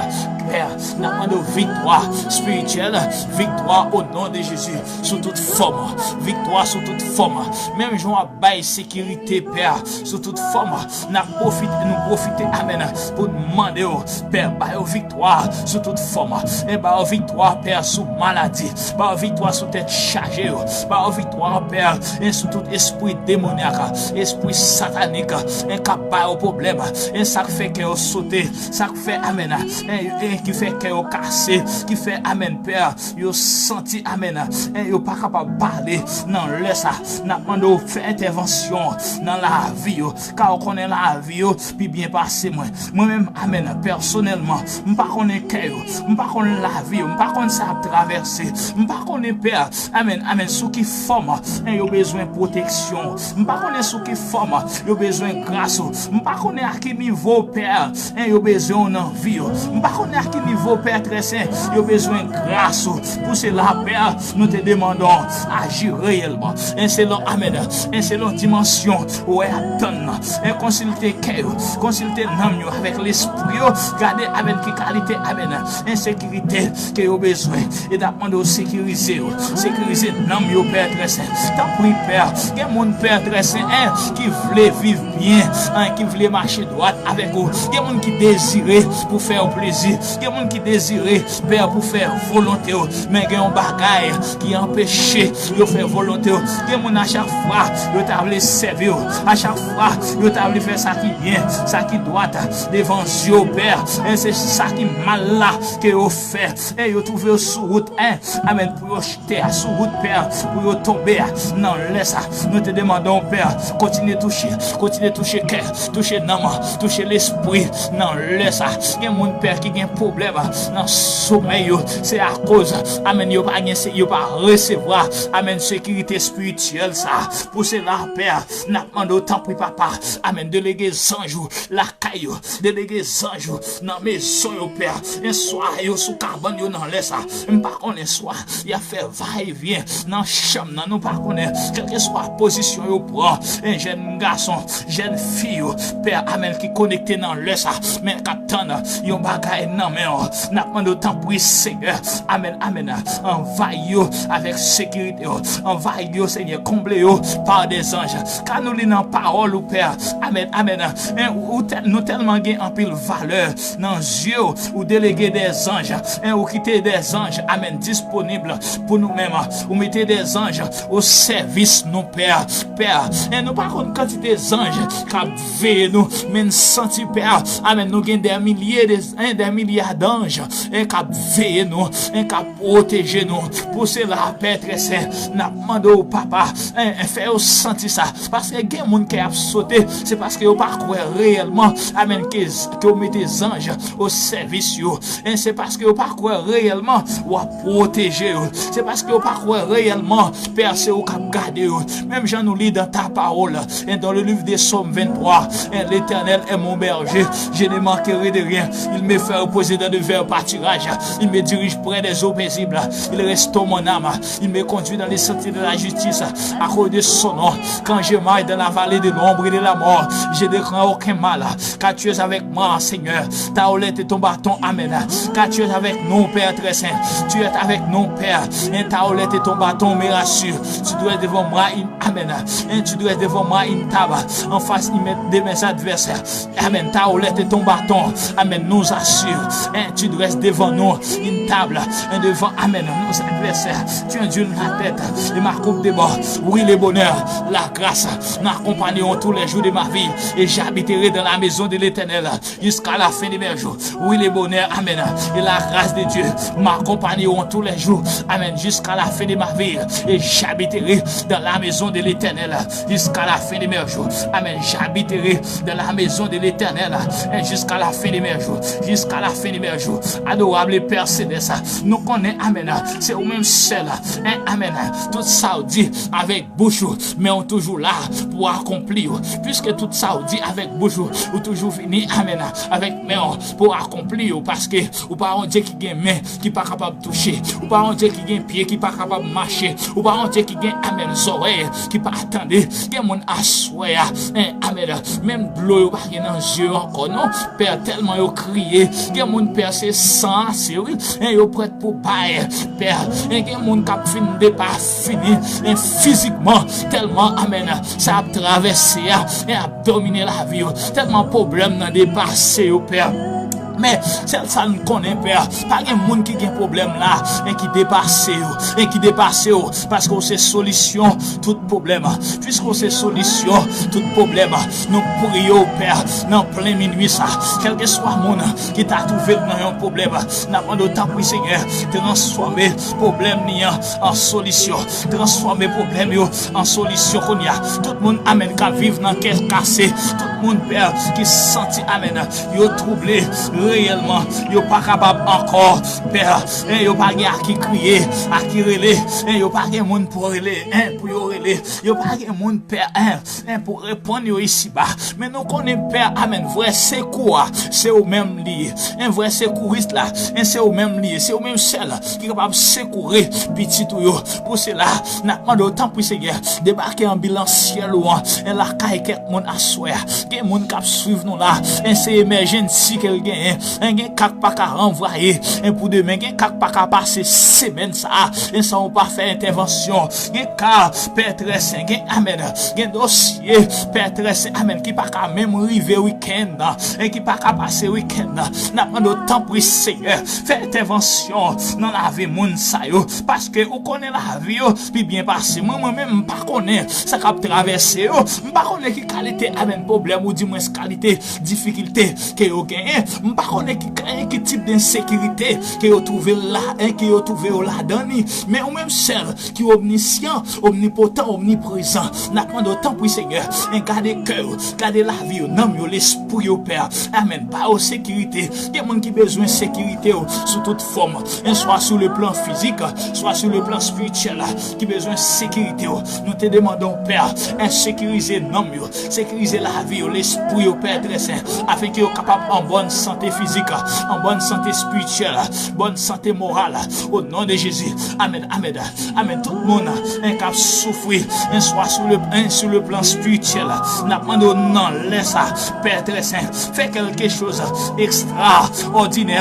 Pè, n ap mande w viktwa espirityèl, viktwa o non de Jezi sou tout fòm, viktwa sou tout fòm. Menm jan w ap bay sekirite, Pè, sou tout fòm, n ap pwofite, nou pwofite, amèn, pou n mande w, Pè, ba yo viktwa sou tout fòm. E ba yo viktwa, Pè, sou maladi. Ba yo viktwa sou tèt chaje yo. Ba yo viktwa, Pè, e sou tout espri demonyak, espri satanik, e k ap ba yo pwoblèm, e sa k fè kè yo sote, sa k fè, amèn, e, e ki fè kè yo kase, ki fè, amèn, Pè, yo santi, amèn, e yo pa kapab pale. Nan lè sa, n ap mande w fè entèvansyon nan lavi yo, ka w konnen lavi yo pi byen pase mwen. Mwen menm, amèn, pèsonèlman, m pa konnen kè yo, m pa konnen lavi yo, m pa konn sa y ap travèse, m pa konnen, Pè, amèn, amèn, sou ki fòm, en, yo bezwen pwoteksyon, m pa konnen sou ki fòm yo bezwen gras ou, m pa konnen a ki nivo, Pè, en, yo bezwen w nan vi yo, m pa konnen a ki nivo, Pè trè sen, yo bezwen gras ou. Pou sela, Pè, nou te demande w aji reyèlman, en, selon, amèn, en, selon dimansyon ou wè y ap tann nan, en, konsilte kè yo, konsilte nanm yo avèk lespri yo, gade, amèn, ki kalite, amèn, ensekirite ke yo bezwen. E n ap mande w sekirize yo, sekirize nanm yo, Pè trè sen. Tanpri, Pè, gen moun, Pè trè sen, en, ki vle viv byen, en, ki vle mache dwat avèk ou. Gen moun ki dezire pou fè w plezi. Gen moun ki dezire, Pè, pou fè volonte w. Men gen yon bagay ki anpeche yo fè volonte w. Gen moun, a chak fwa yo ta vle sèvi yo. A chak fwa yo ta vle fè sa ki byen, sa ki dwat devan zye w, Pè, e se sa ki mal la ke yo fè. E yo twouve yo sou wout, en, amèn, pou yo chite a, sou wout, Pè, pou yo tonbe a. Nan lè sa, nou te demande w, Pè, kontinye touche, kontinye touche kè, touche nanm, touche lespri. Nan lè sa, gen moun, Pè, ki gen pwoblèm nan somèy yo. Se akoz, amèn, yo pa gen, se, yo pa resevwa, amèn, sekirite espirityèl sa. Pou sela, Pè, n ap mande w, tanpri, Papa, amèn, delege zanj ou lakay yo, delege zanj ou nan mezon yo, Pè. E swa yo sou kabann yo nan lè sa, m pa konnen, swa y ap fè vayevyen nan chanm nan, nou pa konnen. Kèlkeswa pozisyon yo pran, e jèn gason, jèn fi yo, Pè, amèn, ki konekte nan lè sa, men k ap tann yon bagay nan men w, n ap mande w, tanpri, Senyè, amèn, amèn, anvayi yo avèk sekirite w, anvayi yo, Senyè, konble yo pa de zanj. Ka nou li nan pawòl ou, Pè, amèn, amèn, en, ou tèl-, nou tèlman gen anpil valè nan zye w, ou delege de zanj, en, ou kite de zanj, amèn, disponib pou nou menm, ou mete de zanj o sèvis nou, Pè, Pè, en, nou pa konn kantite zanj k ap veye nou, men n santi, Pè, amèn, nou gen de milye de, en, de milya danj, en, k ap veye nou, en, k ap pwoteje nou. Pou sela, Pè trè sen, n ap mande w, Papa, en, en, fè yo santi sa. Paske gen moun kè ap sote, se paske yo pa kwè reyèlman, amèn, ke, ke w mete zanj o sèvis yo. E se paske yo pa kwè reyèlman w ap pwoteje yo. Se paske yo pa kwè reyèlman, Pè, se ou k ap gade yo. Menm jan nou li dans ta parole, et dans le livre des Psaumes vingt-trois, et l'Éternel est mon berger, je ne manquerai de rien. Il me fait reposer dans de verts pâturages. Il me dirige près des eaux paisibles. Il restaure mon âme. Il me conduit dans les sentiers de la justice à cause de son nom. Quand je marche dans la vallée de l'ombre et de la mort, je ne crains aucun mal, car tu es avec moi, Seigneur. Ta houlette et ton bâton, amèn. Car tu es avec nous, Père très saint. Tu es avec nous, Père. Et ta houlette et ton bâton me rassurent. Tu dresses devant moi une, amèn. Et tu dresses devant moi une table en face de mes adversaires. Amèn. Ta houlette et ton bâton, amèn, nous assurent. Et tu dresses devant nous une table, et devant, amèn, nos adversaires. Tu ondules ma tête et ma coupe déborde. Oui, le bonheur, la grâce m'accompagneront tous les jours de ma vie, et j'habiterai dans la maison de l'Éternel jusqu'à la fin de mes jours. Oui, le bonheur, amèn, et la grâce de Dieu m'accompagneront tous les jours, amèn, jusqu'à la fin de ma vie, et j'habiterai dans la maison de l'Éternel jusqu'à la fin de mes jours. Amèn. J'habiterai dans la maison de l'Éternel, hein, jusqu'à la fin de mes jours. Jusqu'à la fin de mes jours. Adorable Père Céleste, nou konnen, amèn, se ou menm sèl, hein, amèn. Tout sa w di avèk bouch ou, men ou toujou la pou akonpli yo. Piske tout sa w di avèk bouch ou, ou toujou vini, amèn, avèk men w pou akonpli yo, paske ou pa yon Dye ki gen men ki pa kapab touche. Ou pa yon Dye ki gen pye ki pa kapab mache. Ou pa yon Dye ki gen, amèn, zòrèy ki pa tande. Gen moun aswè a, en, amèn, menm dlo yo pa gen nan zye yo ankò, non. Pè, tèlman yo kriye. Gen moun, Pè, se san ase, wi. En, yo prèt pou bay, Pè. En, gen moun k ap fin depa fini, en, fizikman, tèlman, amèn, sa ap travèse a, en, ap domine lavi yo. Tèlman pwoblèm nan depase yo, Pè. Men, sèl sa n konnen, Pè, pa gen moun ki gen pwoblèm la, en, ki depase yo, en, ki depase yo, paske w se solisyon tout pwoblèm. Piske w se solisyon tout pwoblèm, nou priye w, Pè, nan plen minui sa. Kèlkeswa moun ki ta twouve l nan yon pwoblèm, n ap mande w, tanpri, Senyè, transfòme pwoblèm li an an solisyon. Transfòme pwoblèm yo an solisyon kounye a. Tout moun, amèn, k ap viv nan kè kase. Tout moun, Pè, ki santi, amèn, yo twouble reyèlman. Yo pa kapab ankò, Pè. En, yo pa gen a ki kriye, a ki rele. En, yo pa gen moun pou rele, en, pou yo rele. Yo pa gen moun, Pè, en, en, pou reponn yo isiba. Men nou konnen, Pè, amèn, vrè sekou a, se ou menm li ye. En, vrè sekouris la, en, se ou menm li ye. Se ou menm sèl ki kapab sekoure pitit ou yo. Pou sela, n ap mande w, tanpri, Senyè, debake anbilansyèl ou an, en, lakay kèk moun aswè a. Gen moun k ap swiv nou la, en, se emèjensi ke l genyen. En, gen ka k pa ka ranvwaye, en, pou demen. Gen ka k pa ka pase semèn sa a, en, san ou pa fè entèvansyon. Gen ka, Pè trè sen, gen, amèn, gen dosye, Pè trè sen, amèn, ki pa ka menm rive wikenn nan, en, ki pa ka pase wikenn nan. N ap mande w, tanpri, Senyè, fè entèvansyon nan lavi moun sa yo, paske ou konnen lavi yo pi byen pase mwen. Mwen menm, m pa konnen sa k ap travèse yo. M pa konnen ki kalite, amèn, pwoblèm, ou dimwens kalite difikilte ke yo genyen. M pa konnen ki, ki tip de ensekirite ke yo twouve la, en, ke yo twouve yo ladan li. Men ou menm sèl ki omnisyan, omnipotan, omniprezan. N ap mande w, tanpri, Senyè, en, gade kè yo, gade lavi yo, nanm yo, lespri yo, Pè. Amèn. Ba yo sekirite. Gen moun ki bezwen sekirite yo sou tout fòm. En, swa sou le plan fizik, swa sou le plan espirityèl, ki bezwen sekirite yo. Nou te demande w, Pè, en, sekirize nanm yo, sekirize lavi yo, lespri yo, Pè trè sen, afenke yo kapab an bòn sante fizik, an bòn sante espirityèl, bòn sante moral, o non de Jezi. Amèn, amèn, amèn. Tout moun, en, k ap soufri, en, swa sou le, en, sou le plan espirityèl, n ap mande w nan lè sa, Pè trè sen, fè kèlke choz ekstraòdinè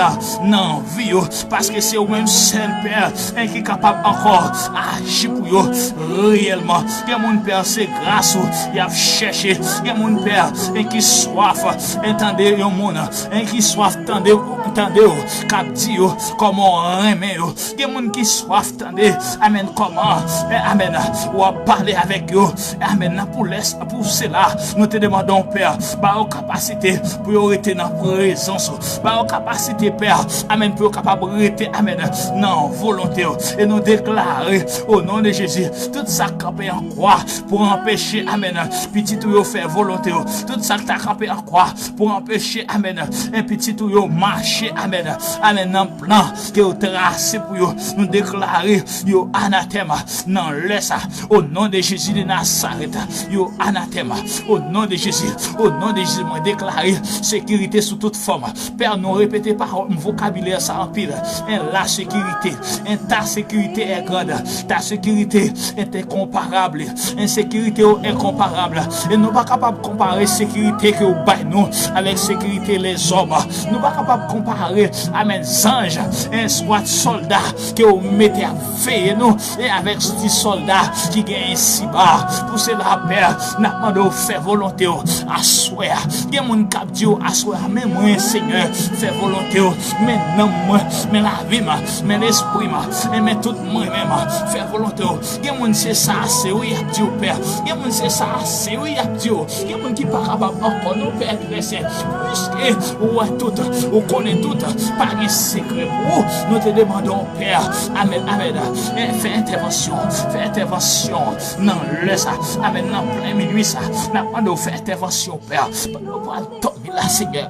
nan vi yo, paske se ou menm sèl, Pè, en, ki kapab ankò aji pou yo reyèlman. Gen moun, Pè, se gras ou y ap chèche. Gen moun, Pè, en, ki swaf, en, tande yon moun, en, ki swaf tande, tande w k ap di yo kòman w renmen yo. Gen moun ki swaf tande, amèn, kòman, en, amèn, w ap pale avèk yo, amèn, nan pou lè, pou sela, nou te demande w, Pè, ba yo kapasite pou yo rete nan prezans ou. Ba yo kapasite, Pè, amèn, pou yo kapab rete, amèn, nan volonte w. E nou deklare, o non de Jezi, tout sa k kanpe an kwa pou anpeche, amèn, pitit ou yo fè volonte w. Tout sa k ta kanpe an kwa pou anpeche, amèn, en, pitit ou yo mache, amèn, amèn, nan plan ke yo trase pou yo. Nou deklare yo anatèm nan lè sa. O non de Jezi de Nazarèt, yo anatèm. O non de Jezi, o non de Jezi, mwen deklare sekirite sou tout fòm. Pè, nou repete pawòl, vokabilè sa anpil. En, la sécurité, en, ta sécurité est grande, ta sécurité est incomparable. Ensekirite yo enkonparab. E nou pa kapab konpare sekirite ke w bay nou avèk sekirite lèzòm. Nou pa kapab konpare, amèn, zanj, en, swa sòlda ke w mete ap veye nou, e avèk ti sòlda ki genyen isiba. Pou sela, Pè, n ap mande w fè volonte w aswè a. Gen moun k ap di w aswè a, men mwen, Senyè, fè volonte w. Men nanm mwen, men lavi m, men lespri m, e men tout mwen menm, fè volonte w. Gen moun se sa se wi y ap di w, Pè. Gen moun se sa se wi y ap di w. Gen moun ki pa kapab ankò non, Pè trè sen. Piske ou wè tout, ou konnen tout, pa gen sekrè pou ou. Nou te demande w, Pè. Amèn, amèn. E fè entèvansyon, fè entèvansyon nan lè sa. Amèn, nan plen minui sa. N ap mande w fè entèvansyon, Pè. Pandan nou pral dòmi la, Senyè.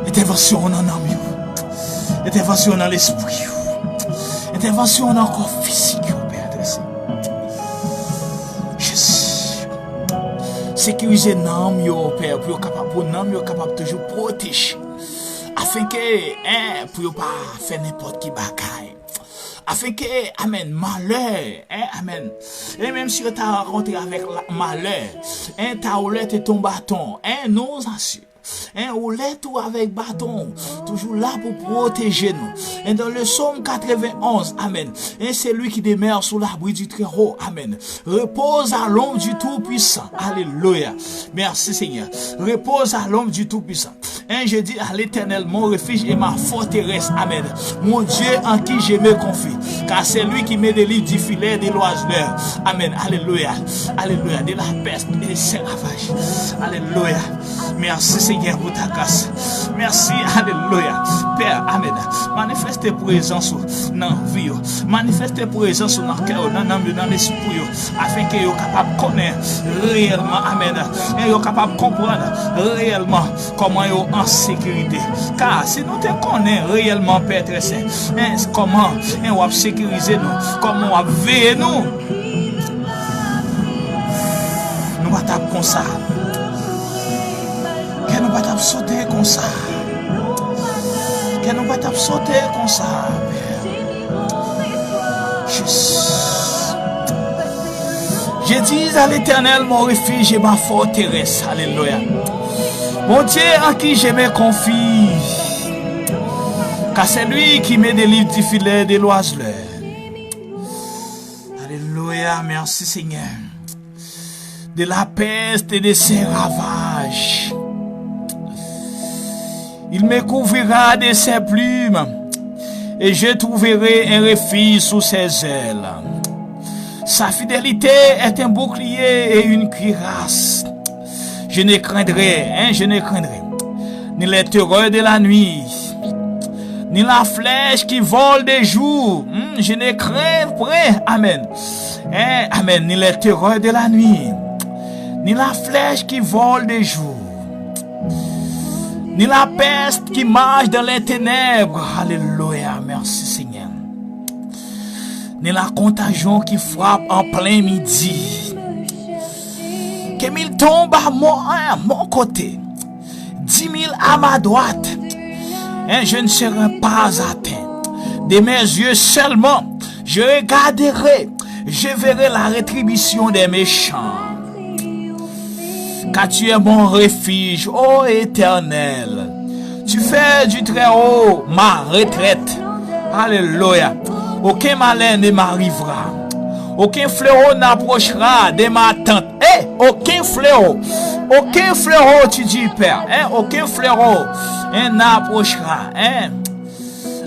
Entèvansyon nan nanm yo. Entèvansyon nan lespri yo. Entèvansyon nan kò fizik yo, Pè trè sen. Jezi. Sekirize nanm yo, Pè, pou yo kapab, pou nanm yo kapab toujou pwoteje. Afenke, en, pou yo pa fè nenpòt ki bagay. Afenke, amèn, malè, en, amèn. E menm si yo ta rankontre avèk la, malè, en, ta woulèt e ton baton, en, nous assurons. En, woulèt ou avèk baton, toujou la pou pwoteje nou. En, dans le psaume quatre-vingt-onze, amèn. En, celui qui demeure sous l'abri du Très-Haut, amèn, repose à l'ombre du Tout-Puissant. Alléluia. Merci Seigneur. Repose à l'ombre du Tout-Puissant. En, je dis à l'Éternel, mon refuge et ma forteresse. Amèn. Mon Dieu en qui je me confie, car c'est lui qui me délivre du filet de l'oiseleur. Amèn. Alléluia. Alléluia. De la peste et ses ravages. Alléluia. Mèsi, Senyè, pou ta gras. Mèsi, alelouya. Pè, amèn. Manifeste prezans ou nan vi yo. Manifeste prezans ou nan kè yo, nan nanm yo, nan lespri yo. Afenke yo kapab konnen reyèlman, amèn. E yo kapab konprann reyèlman kòman yo an sekirite. Ka si nou te konnen reyèlman, Pè trè sen, en, kòman, en, w ap sekirize nou, kòman w ap veye nou, nou pa t ap konsa. Kè nou pa t ap sote konsa. Kè nou pa t ap sote konsa, Pè. Jis. Je dis à l'Éternel, mon refuge et ma forteresse. Alléluia. Mon Dieu en qui je me confie, car c'est lui qui me délivre du filet de l'oiseleur. Alléluia, merci Seigneur. De la peste et de ses ravages. Il me couvrira de ses plumes, et je trouverai un refuge sous ses ailes. Sa fidélité est un bouclier et une cuirasse. Je ne craindrai, hein, je ne craindrai ni les terreurs de la nuit, ni la flèche qui vole de jour. Hmm, je ne crains point. Amen. Hein, amen. Ni les terreurs de la nuit, ni la flèche qui vole de jour, ni la peste qui marche dans les ténèbres. Alléluia, merci Seigneur. Ni la contagion qui frappe en plein midi. Que mille tombent à mon, à mon côté, dix mille à ma droite, et je ne serai pas atteint. De mes yeux seulement, je regarderai, je verrai la rétribution des méchants. Car tu es mon refuge, ô Éternel. Tu fais du Très-Haut ma retraite. Alléluia. Aucun malheur ne m'arrivera. Aucun fléau n'approchera de ma tente. Eh, aucun fléau. Aucun fléau, tu dis, Père. Hein, aucun fléau, hein, n'approchera. Hein.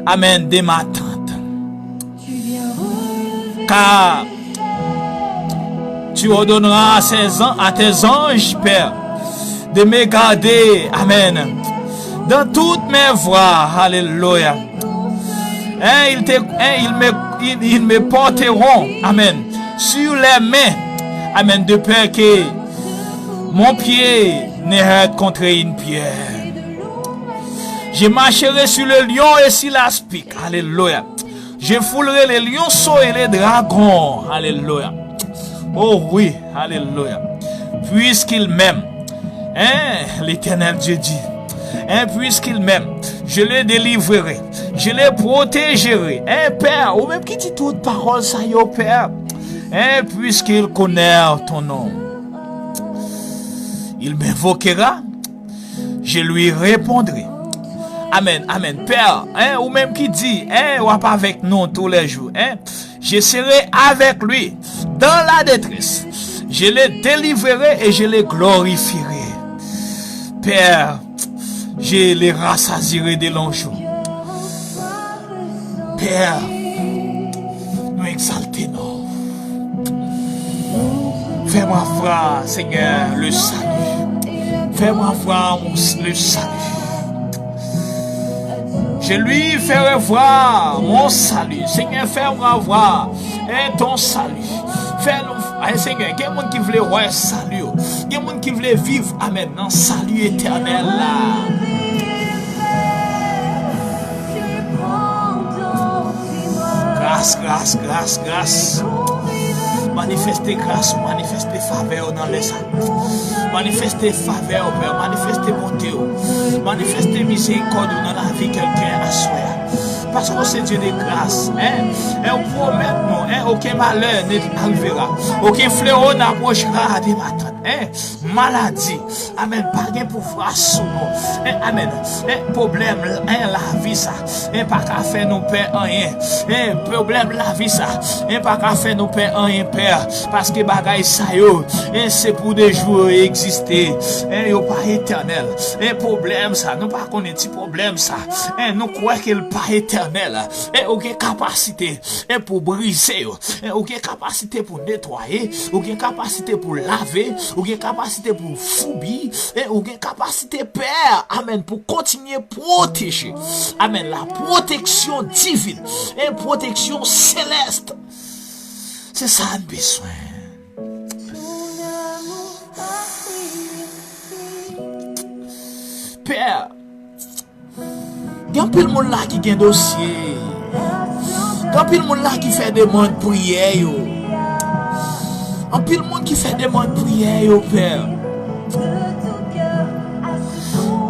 Amen. De ma tente. Car tu ordonneras à, ses an- à tes anges, Père, de me garder. Amen. Dans toutes mes voies. Alléluia. Hein, ils, te, hein, ils, me, ils, ils me porteront. Amen. Sur les mains. Amen. De peur que mon pied ne heurte contre une pierre. Je marcherai sur le lion et sur l'aspic. Alléluia. Je foulerai les lionceaux et les dragons. Alléluia. Oh oui, alléluia. Puisqu'il m'aime, hein, l'Éternel Dieu dit, hein, puisqu'il m'aime, je le délivrerai, je le protégerai. Hein, Père, ou menm ki di tout pawòl sa yo, Père. Hein, puisqu'il connaît ton nom, il m'invoquera, je lui répondrai. Amen, amen. Père, hein, ou menm ki di, hein, w ap avèk nou tou lè jou, hein. Je serai avec lui dans la détresse. Je le délivrerai et je le glorifierai. Père, je le rassasierai de longs jours. Père, nou egzalte non. Fais-moi voir, Seigneur, le salut. Fais-moi voir mon, le salut. Je lui ferai voir mon salut. Seigneur, fais-moi voir, hein, ton salut. Fais nous, hein, Seigneur, gen moun ki vle wè sali ou. Gen moun ki vle viv, amen, nan sali etènèl la. Gras, gras, gras, gras. Manifeste gras ou, manifeste favè ou nan lè sa. Manifeste favè ou, Pè. Manifeste bonte ou. Manifeste mizerikòd ou nan lavi kèlken aswè a. Paske w se Dye de gras, hein? E ou pwomèt nou, hein, aucun malheur ne arrivera. Aucun fléau n'approchera de ma tente, hein? Maladi, amen, pa gen pouvwa sou nou. Hein, amen. Hein, pwoblèm, hein, lavi sa, hein, pa ka fè nou pè anyen. Hein, pwoblèm lavi sa, hein, pa ka fè nou pè anyen, Pè. Paske bagay sa yo, hein, se pou de jou yo egziste. Hein, yo pa etènèl. Hein, pwoblèm sa, nou pa konnen ti pwoblèm sa. Hein, nou kwè ke l pa etènèl. Hein, ou gen kapasite, hein, pou brize yo. Hein, ou gen kapasite pou netwaye. Ou gen kapasite pou lave. Ou gen kapasite pou foubi. Hein, ou gen kapasite, Pè, amen, pou kontinye pwoteje. Amen. La protection divine. Hein, protection céleste. Se sa n bezwen. Pè, gen anpil moun la ki gen dosye. Gen anpil moun la ki fè demann priyè yo. Anpil moun ki fè demann priyè yo, Pè.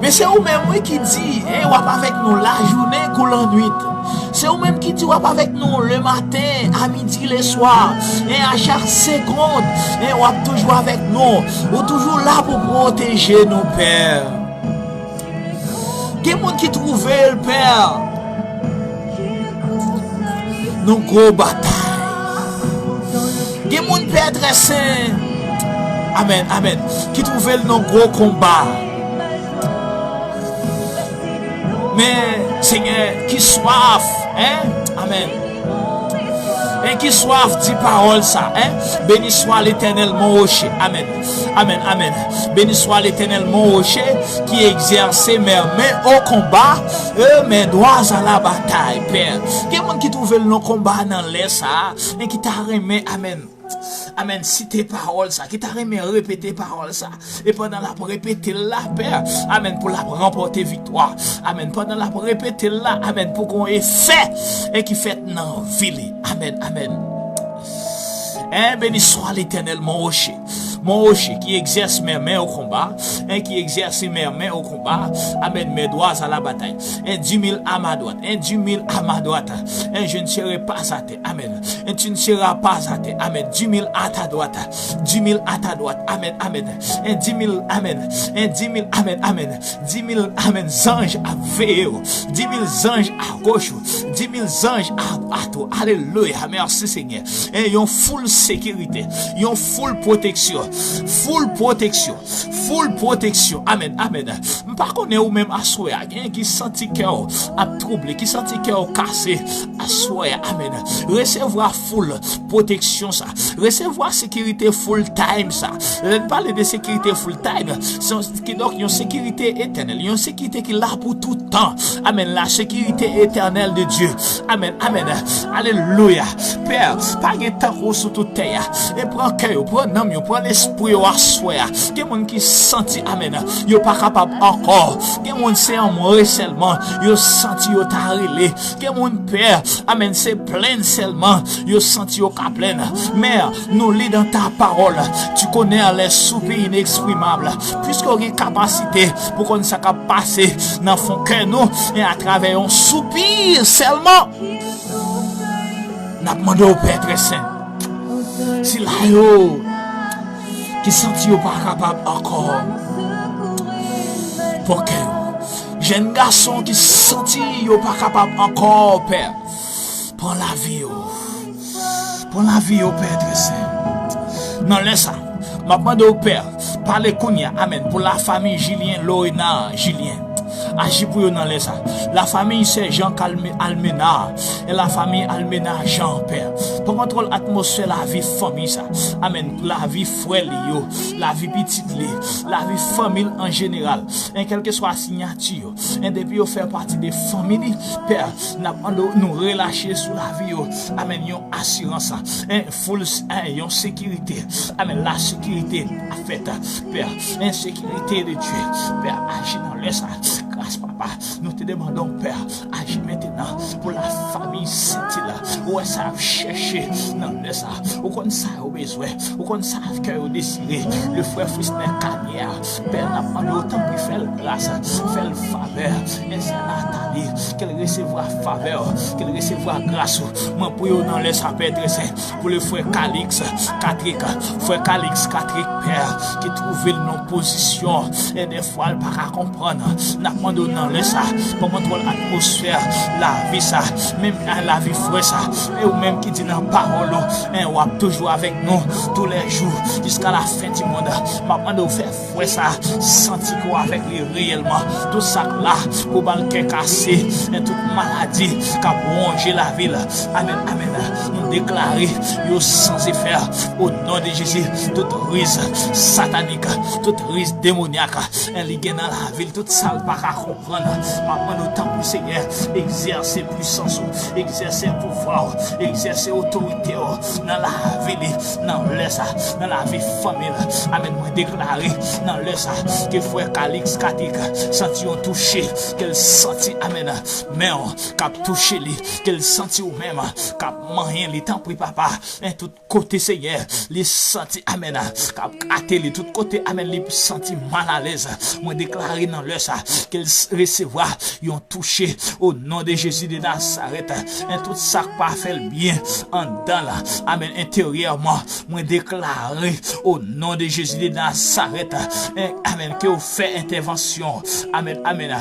Men se ou menm, wi, ki di, hein, w ap avèk nou lajounen kou lannwit. Se ou menm ki di w ap avèk nou le maten, a midi, le swa. Hein, a chak segonn, hein, w ap toujou avèk nou. Ou toujou la pou pwoteje nou, Pè. Gen moun ki twouve l, Pè, nan gwo batay. Gen moun, Pè trè sen, amèn, amèn, ki twouve l nan gwo konba. Men, Senyè, ki swaf, en? Amèn. En ki swaf di pawòl sa, en? Béni soit l'Éternel, mon rocher. Amèn. Amèn, amèn. Béni soit l'Éternel, mon rocher, qui exerce mes mains au combat, et mes doigts à la bataille, Pè. Gen moun ki twouve l nan konba nan lè sa, en ki ta renmen, amèn. Amèn. Site pawòl sa, ki ta renmen repete pawòl sa. E pandan l ap repete l la, Pè, amèn, pou l ap ranpòte viktwa. Amèn. Pandan l ap repete l la, amèn, pou gon efè, en ki fèt nan vi li. Amèn, amèn. En, béni soit l'Éternel, mon rocher. Mon rocher, qui exerce mes mains au combat, en, qui exerce mes mains au combat, amèn, mes doigts à la bataille. En, dix mille à ma droite, en, dix mille à ma droite, en, je ne serai pas atteint. Amèn. Et tu ne seras pas atteint. Amèn. Dix mille à ta droite. Dix mille à ta droite. Amèn. Amèn. Et dix mille. Amèn. Et dix mille. Amèn. Amèn. Dix mille. Amèn. Zanj ap veye w. Dix mille zanj a goch ou. Dix mille zanj a dwat ou. Alelouya. Mèsi, Senyè. E yon foul sekirite. Yon foul pwoteksyon. Foul pwoteksyon. Foul pwoteksyon. Amèn. Amèn. M pa konnen ou menm aswè a. Gen ki santi kè w ap twouble, ki santi kè w kase aswè a. Amèn. Resevwa foul pwoteksyon sa. Resevwa sekirite full time sa. Lè n pale de sekirite full time, se yon, kidonk yon sekirite etènèl, yon sekirite ki la pou tout tan. Amèn. La sécurité éternelle de Dieu. Amèn. Amèn. Alelouya. Pè, pa gen tankou w sou tout tè a. E pran kè yo, pran nanm yo, pran lespri yo aswè a. Gen moun ki santi, amèn, yo pa kapab ankò. Gen moun se anmwe sèlman yo santi yo ta rele. Gen moun, Pè, amèn, se plenn sèlman yo santi yo ka plenn. Men, nous lit dans ta parole, tu connais les soupirs inexprimables. Piske w gen kapasite pou konn sa k ap pase nan fon kè nou, e atravè yon soupi sèlman, n ap mande w, Pè trè sen, sila yo ki santi yo pa kapab ankò, pran kè yo. Jèn gason ki santi yo pa kapab ankò, Pè, pran lavi yo. Pran lavi yo, Pè trè sen. Nan lè sa, m ap mande w, Pè, pale kounye a, amèn, pou lafanmi Julien Lorena Julien. Aji pou yo nan lè sa. Lafanmi sè Jean Calme-, Almena, e lafanmi Almena Jean, Pè. Pran kontwòl atmosfè lavi fanmi sa. Amèn. Lavi frè li yo, lavi pitit li, lavi fanmi l an jeneral. E kèlkeswa siyati yo, e depi yo fè pati de fanmi li, Pè, n ap mande w, nou relache sou lavi yo. Amèn. Yon asirans, en, full, en, yon sekirite. Amèn. La sécurité a fèt, Pè. En, sécurité de Dieu. Pè, aji nan lè sa. Gras, Papa. Nou te demande w, Pè, aji mentenan pou lafanmi Sentil la. Ou wè sa y ap chèche nan lè sa. Ou konn sa yo bezwen. Ou konn sa kè yo desire. Le frè Frisner Kanyè, Pè, n ap mande w, tanpri, fè l gras, fè l favè. E sè Nathalie, ke l resevwa favè w, ke l resevwa gras ou. Mwen priye w nan lè sa, Pè trè sen, pou le frè Calix Cattrick. Frè Calix Cattrick, Pè, ki twouve l nan pozisyon, e dèfwa l pa ka konprann. N ap mande w nan lè sa, pran kontwòl atmosfè lavi sa, menm lavi frè sa, e ou menm ki di nan pawòl ou, en, w ap toujou avèk nou tou lè jou, jiska la fen di mond. M ap mande w fè frè sa santi ke w avèk li reyèlman. Tout sa k la pou ba l kè kase, e tout maladi k ap wonje lavi l. Amèn, amèn. Nou deklare yo san efè o non de Jezi. Tout riz satanik, tout riz demonyak, e li gen nan lavi l, tout sa l pa ka konprann. M ap mande w, tanpri, Senyè, egzèse pwisans ou, egzèse pouvwa ou, egzèse otorite ou nan lavi li, nan lè sa, nan lavi fanmi l. Amèn. Mwen deklare nan lè sa ke frè Calix Cattrick santi yon touche, ke l santi, amèn, men w k ap touche li, ke l santi ou menm k ap manyen li. Tanpri, Papa, en, tout kote, Senyè, li santi, amèn, k ap gate li, tout kote, amèn, li santi malalèz. Mwen deklare nan lè sa ke l s-, resevwa yon touche o non de Jezi de Nazarèt. En, tout sa k pa fè l byen anndan l, amèn, enteryèman, mwen deklare o non de Jezi de Nazarèt, en, amèn, ke w fè entè entèvansyon. Amèn, amèn.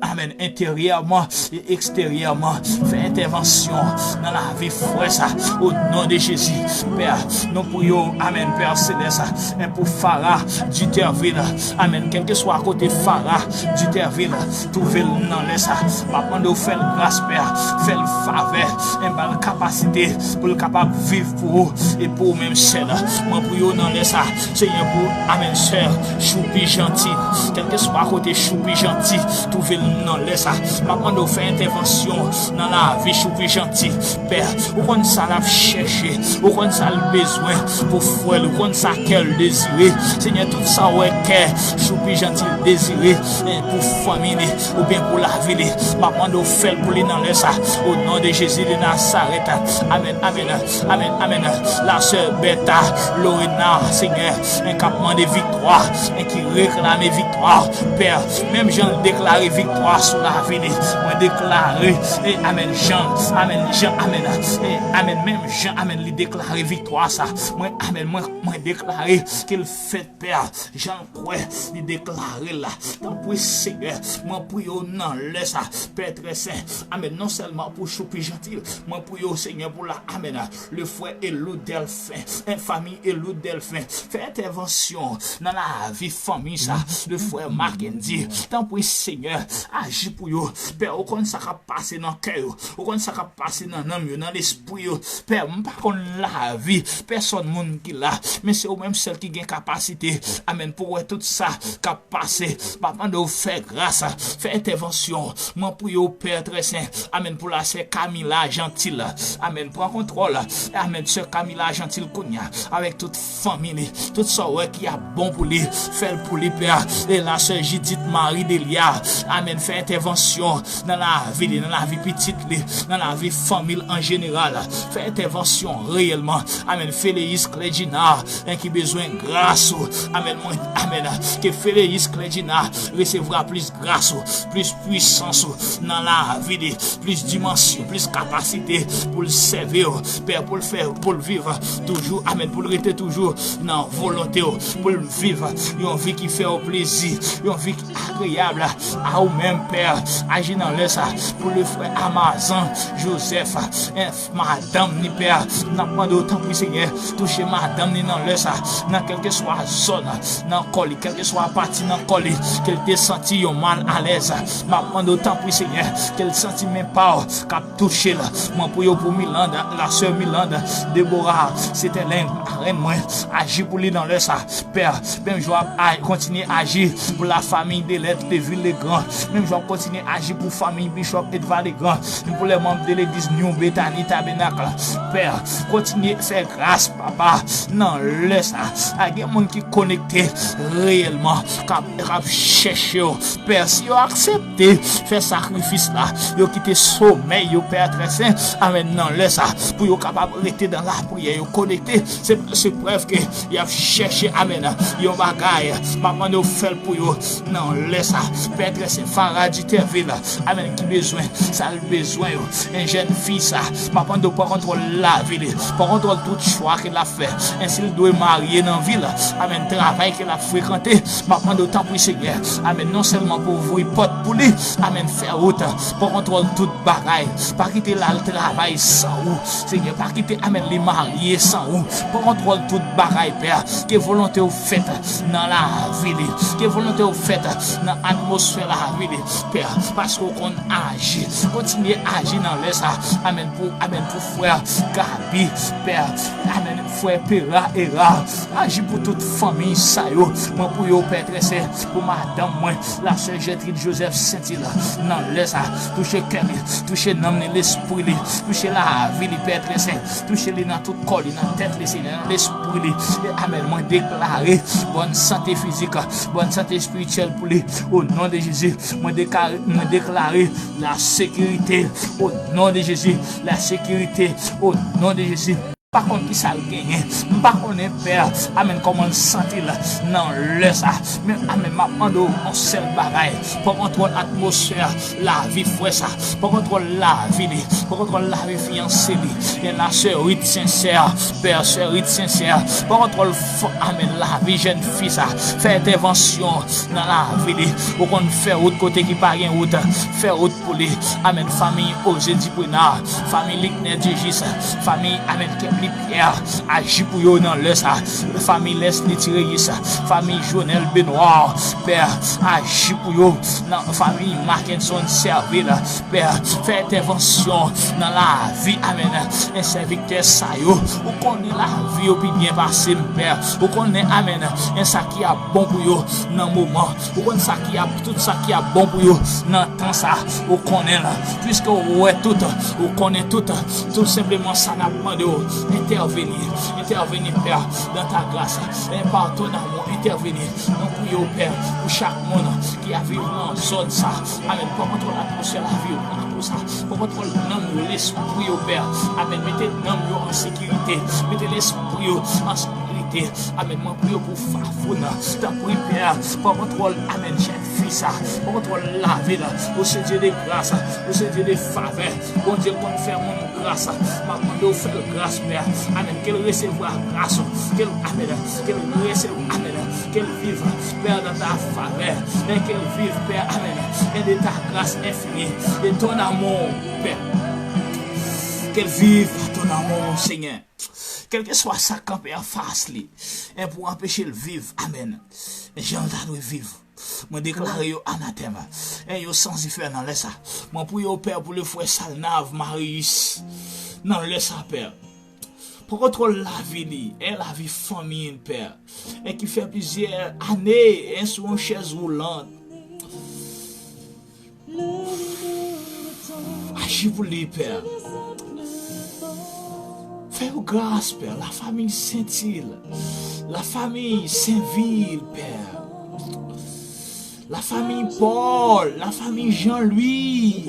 Amèn. Enteryèman e eksteryèman. Fè entèvansyon nan lavi frè sa. O non de Jezi, Pè, nou priye w, amèn, Pè Selès, e pou Farah Duterville, amèn, kèlkeswa kote Farah Duterville twouve l nan lè sa, m ap mande w fè l gras, Pè, fè l favè, e ba l kapasite pou l kapab viv pou ou e pou ou menm sèl. Mwen priye w nan lè sa, Senyè, pou, amèn, sè Choupi Janti, kèlkeswa kote Choupi Janti twouve l nan lè sa, m ap mande w fè entèvansyon nan lavi Choupi Janti. Pè, ou konn sa l ap chèche, ou konn sa l bezwen pou frè l, ou konn sa kè l dezire. Senyè, tout sa w wè kè Choupi Janti dezire, e pou fanmi li oubyen pou lavi li, m ap mande w fè l pou li nan lè sa. O non de Jezi de Nazarèt. Amèn, amèn, amèn, amèn. La sè Bèta Lorena, Senyè, e k ap mande viktwa, e ki reklame viktwa. Pè, menm jan l deklare viktwa sou lavi li, mwen deklare, e amèn, jan, amèn, jan, amèn, e amèn, menm jan, amèn, li deklare viktwa sa. Mwen, amèn, mwen, mwen deklare ke l fèt, Pè, jan l kwè li deklare l la. Tanpri, Senyè, mwen priye w nan lè sa, Pè trè sen. Amèn. Non sèlman pou Choupi Janti, mwen priye w, Senyè, pou la, amèn, le frè Elou Dèlfen, en fanmi Elou Dèlfen. Fè entèvansyon nan lavi fanmi sa, le frè Mackendy. Tanpri, Senyè, aji pou yo. Pè, ou konn sa k ap pase nan kè yo, ou konn sa k ap pase nan nanm yo, nan lespri yo. Pè, m pa konn lavi pèsòn moun ki la, men se ou menm sèl ki gen kapasite, amèn, pou wè tout sa k ap pase. M ap mande w fè gras, fè entèvansyon. Mwen priye w, Pè trè sen, amèn, pou la sè Camila Gentil, amèn, pran kontwòl, amèn, sè Camila Gentil kounye a, avèk tout fanmi li, tout sa w wè ki ap bon pou li, fè l pou li, Pè. E la sè Judith Marie Delia, amèn, fè entèvansyon nan lavi li, nan lavi pitit li, nan lavi fanmi l an jeneral. Fè entèvansyon reyèlman. Amèn. Feleyis Clédina, en ki bezwen gras ou. Amèn. Mwen, amèn. Ke Feleyis Clédina resevwa plis gras ou, plis pwisans ou nan lavi li, plis dimansyon, plis kapasite pou l sèvi w, Pè, pou l fè, pou l viv toujou, amèn, pou l rete toujou nan volonte w, pou l viv yon vi ki fè w plezi, yon vi ki agreyab a ou menm, Pè. Aji nan lè sa pou le frè Amazan Joseph, en, madanm ni, Pè. N ap mande w, tanpri, Senyè, touche madanm ni nan lè sa, nan kèlkeswa zòn nan kò li, kèlkeswa pati nan kò li ke l te santi yon mal alèz. M ap mande w, tanpri, Senyè, ke l santi men pa w k ap touche l. Mwen priye w pou Milanda, la sè Milanda, Deborah, se tèleng, marèn mwen, aji pou li nan lè sa, Pè. Menm jan w ap a-, kontinye aji pou la famille de l'État de Ville Legrand, menm jan w ap kontinye aji pou fanmi Bishop Edva Legrand, pou les membres de l'église New Bethany Tabernacle, Pè, kontinye fè gras, Papa, nan lè sa. A, gen moun ki konekte reyèlman, k ap, k ap chèche w, Pè, si yo aksepte fè sakrifis la, yo kite somèy yo, Pè trè sen, amèn, nan lè sa, pou yo kapab rete nan lapriyè, yo konekte, se, se prèv ke y ap chèche, amèn, yon bagay. M ap mande w fè l pou yo nan lè sa, Pè trè sen, Farah Duterville, amèn, ki bezwen sa l bezwen yo. En jèn fi sa, m ap mande w pran kontwòl lavi li, pran kontwòl tout chwa ke l ap fè. En si l dwe marye nan vil, amèn, travay ke l ap frekante, m ap mande w, tanpri, Senyè, amèn, non sèlman pou ouvri pòt pou li, amèn, fè wout, pran kontwòl tout bagay. Pa kite l al travay san ou, Senyè, pa kite, amèn, li marye san ou. Pran kontwòl tout bagay, Pè. Ke volonte w fèt nan lavi li. Ke volonte w fèt nan atmosfè lavi li, Pè, paske w konn aji. Kontinye aji nan lè sa. Amèn pou, amèn pou frè Gaby, Pè. Amèn, frè Pera Era. Aji pou tout fanmi sa yo. Mwen priye w, Pè trè sen, pou madanm mwen, la sè Gertrude Joseph Saintil, nan lè sa. Touche kè li, touche nanm li, lespri li, touche lavi li, Pè trè sen. Touche li nan tout kò li, nan tèt li, Senyè, nan lespri li. E amèn. Mwen deklare bòn sante fizik, bòn sante espirityèl pou li. O non de Jezi, mwen deklare, mwen deklare la sekirite. O non de Jezi, la sekirite. O non de Jezi. pa konn ki sa l genyen. M pa konnen, Pè, amèn, kòman l santi l nan lè sa. Men, amèn, m ap mande w yon sèl bagay. Pran kontwòl atmosfè lavi frè sa. Pran kontwòl lavi li. Pran kontwòl lavi fiyanse li. E la, sè Rit Sensè, Pè, sè Rit Sensè. Pran kontwòl, amèn, lavi jèn fi sa. Fè entèvansyon nan lavi li. Ou konn fè wout kote ki pa gen wout. Fè wout pou li. Amèn. Fanmi Oze Dipwena, fanmi Liknè Dijis, fanmi, amèn, Kèbli Pyè, aji pou yo nan lè sa. Fanmi Leslie Tireyis, fanmi Jonel Benoit, Pè, aji pou yo. Nan fanmi Mackenson Servil, Pè, fè entèvansyon nan lavi, amèn, en sèvitè sa yo. Ou konnen lavi yo pi byen pase m, Pè. Ou konnen, amèn, en sa ki ap bon pou yo nan moman. Ou konn sa ki ap, tout sa ki ap bon pou yo nan tan sa. Ou konnen l. Piske ou wè tout, ou konnen tout. Tou senpleman sa n ap mande w, entèveni, entèveni, Pè, dans ta grâce, et par ton amour, entèveni. Nou priye w, Pè, pou chak moun ki ap viv nan zòn sa. Amèn. Pran kontwòl atmosfè lavi yo, pran kontwòl sa. Pran kontwòl nanm yo, lespri yo, Pè. Amèn. Mete nanm yo an sekirite. Mete lespri yo an sekirite. Amèn. Mwen priye w pou Fafoun. Tanpri, Pè, pran kontwòl, amèn, jèn fi sa. Pran kontwòl lavi l. Ou se Dye de gras. Ou se Dye de favè. Bondye konn fè moun gras. M ap mande w fè l gras, Pè. Amèn. Ke l resevwa gras ou. Ke l, amèn. Ke l resevwa, amèn. Ke l viv, Pè, dans ta favè. Men ke l viv, Pè, amèn. Et de ta grâce infinie. Et ton amour, Pè. Ke l viv ton amour, Senyè. Kèlkeswa sa k kanpe anfas li, e pou anpeche l viv, amèn. Jan l ta dwe viv. Mwen deklare yo anatèm. E yo san zifè nan lè sa. Mwen priye w, Pè, pou le frè Salnav Marius. Nan lè sa, Pè. Pran kontwòl lavi li, e lavi fanmi l, Pè. E ki fè plizyè ane, e sou yon chèz woulant. Aji pou li, Pè. Fè yo gras, Pè. Lafanmi Sentil. Lafanmi Senvil, Pè. Lafanmi Paul. Lafanmi Jean Louis.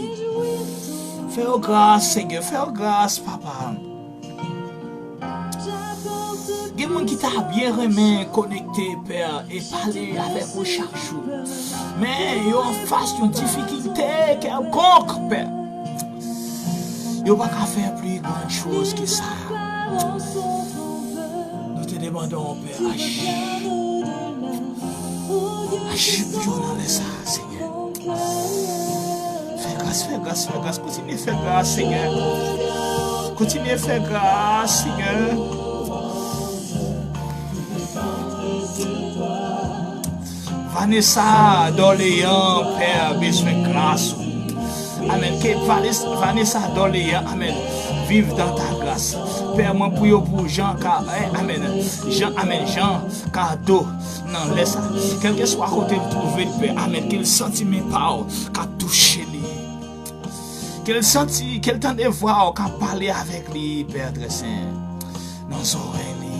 Fè yo gras, Senyè. Fè yo gras, Papa. Gen moun ki ta byen renmen konekte, Pè, e pale avèk ou chak jou. Men yo anfas yon difikilte kèlkonk, Pè. Yo pa ka fè pli gran choz ke sa. Nou te demande w, Pè, aji. Aji pou yo nan lè sa, Senyè. Fè gras, fè gras, fè gras. Kontinye fè gras, Senyè. Kontinye fè gras, Senyè. Vanessa Dorlean, Pè, bezwen gras ou. Amèn. Ke Vanessa, Vanessa Dorlean, amèn, viv dans ta grâce. Pè, mwen priye w pou Jean, ka, eh, amèn. Jean, amèn. Jean Cardo, nan lè sa. Kèlkeswa kote l twouve l, Pè, amèn, ke l santi men pa w k ap touche li. Ke l santi, ke l tande vwa w k ap pale avèk li, Pè trè sen, nan zòrèy li.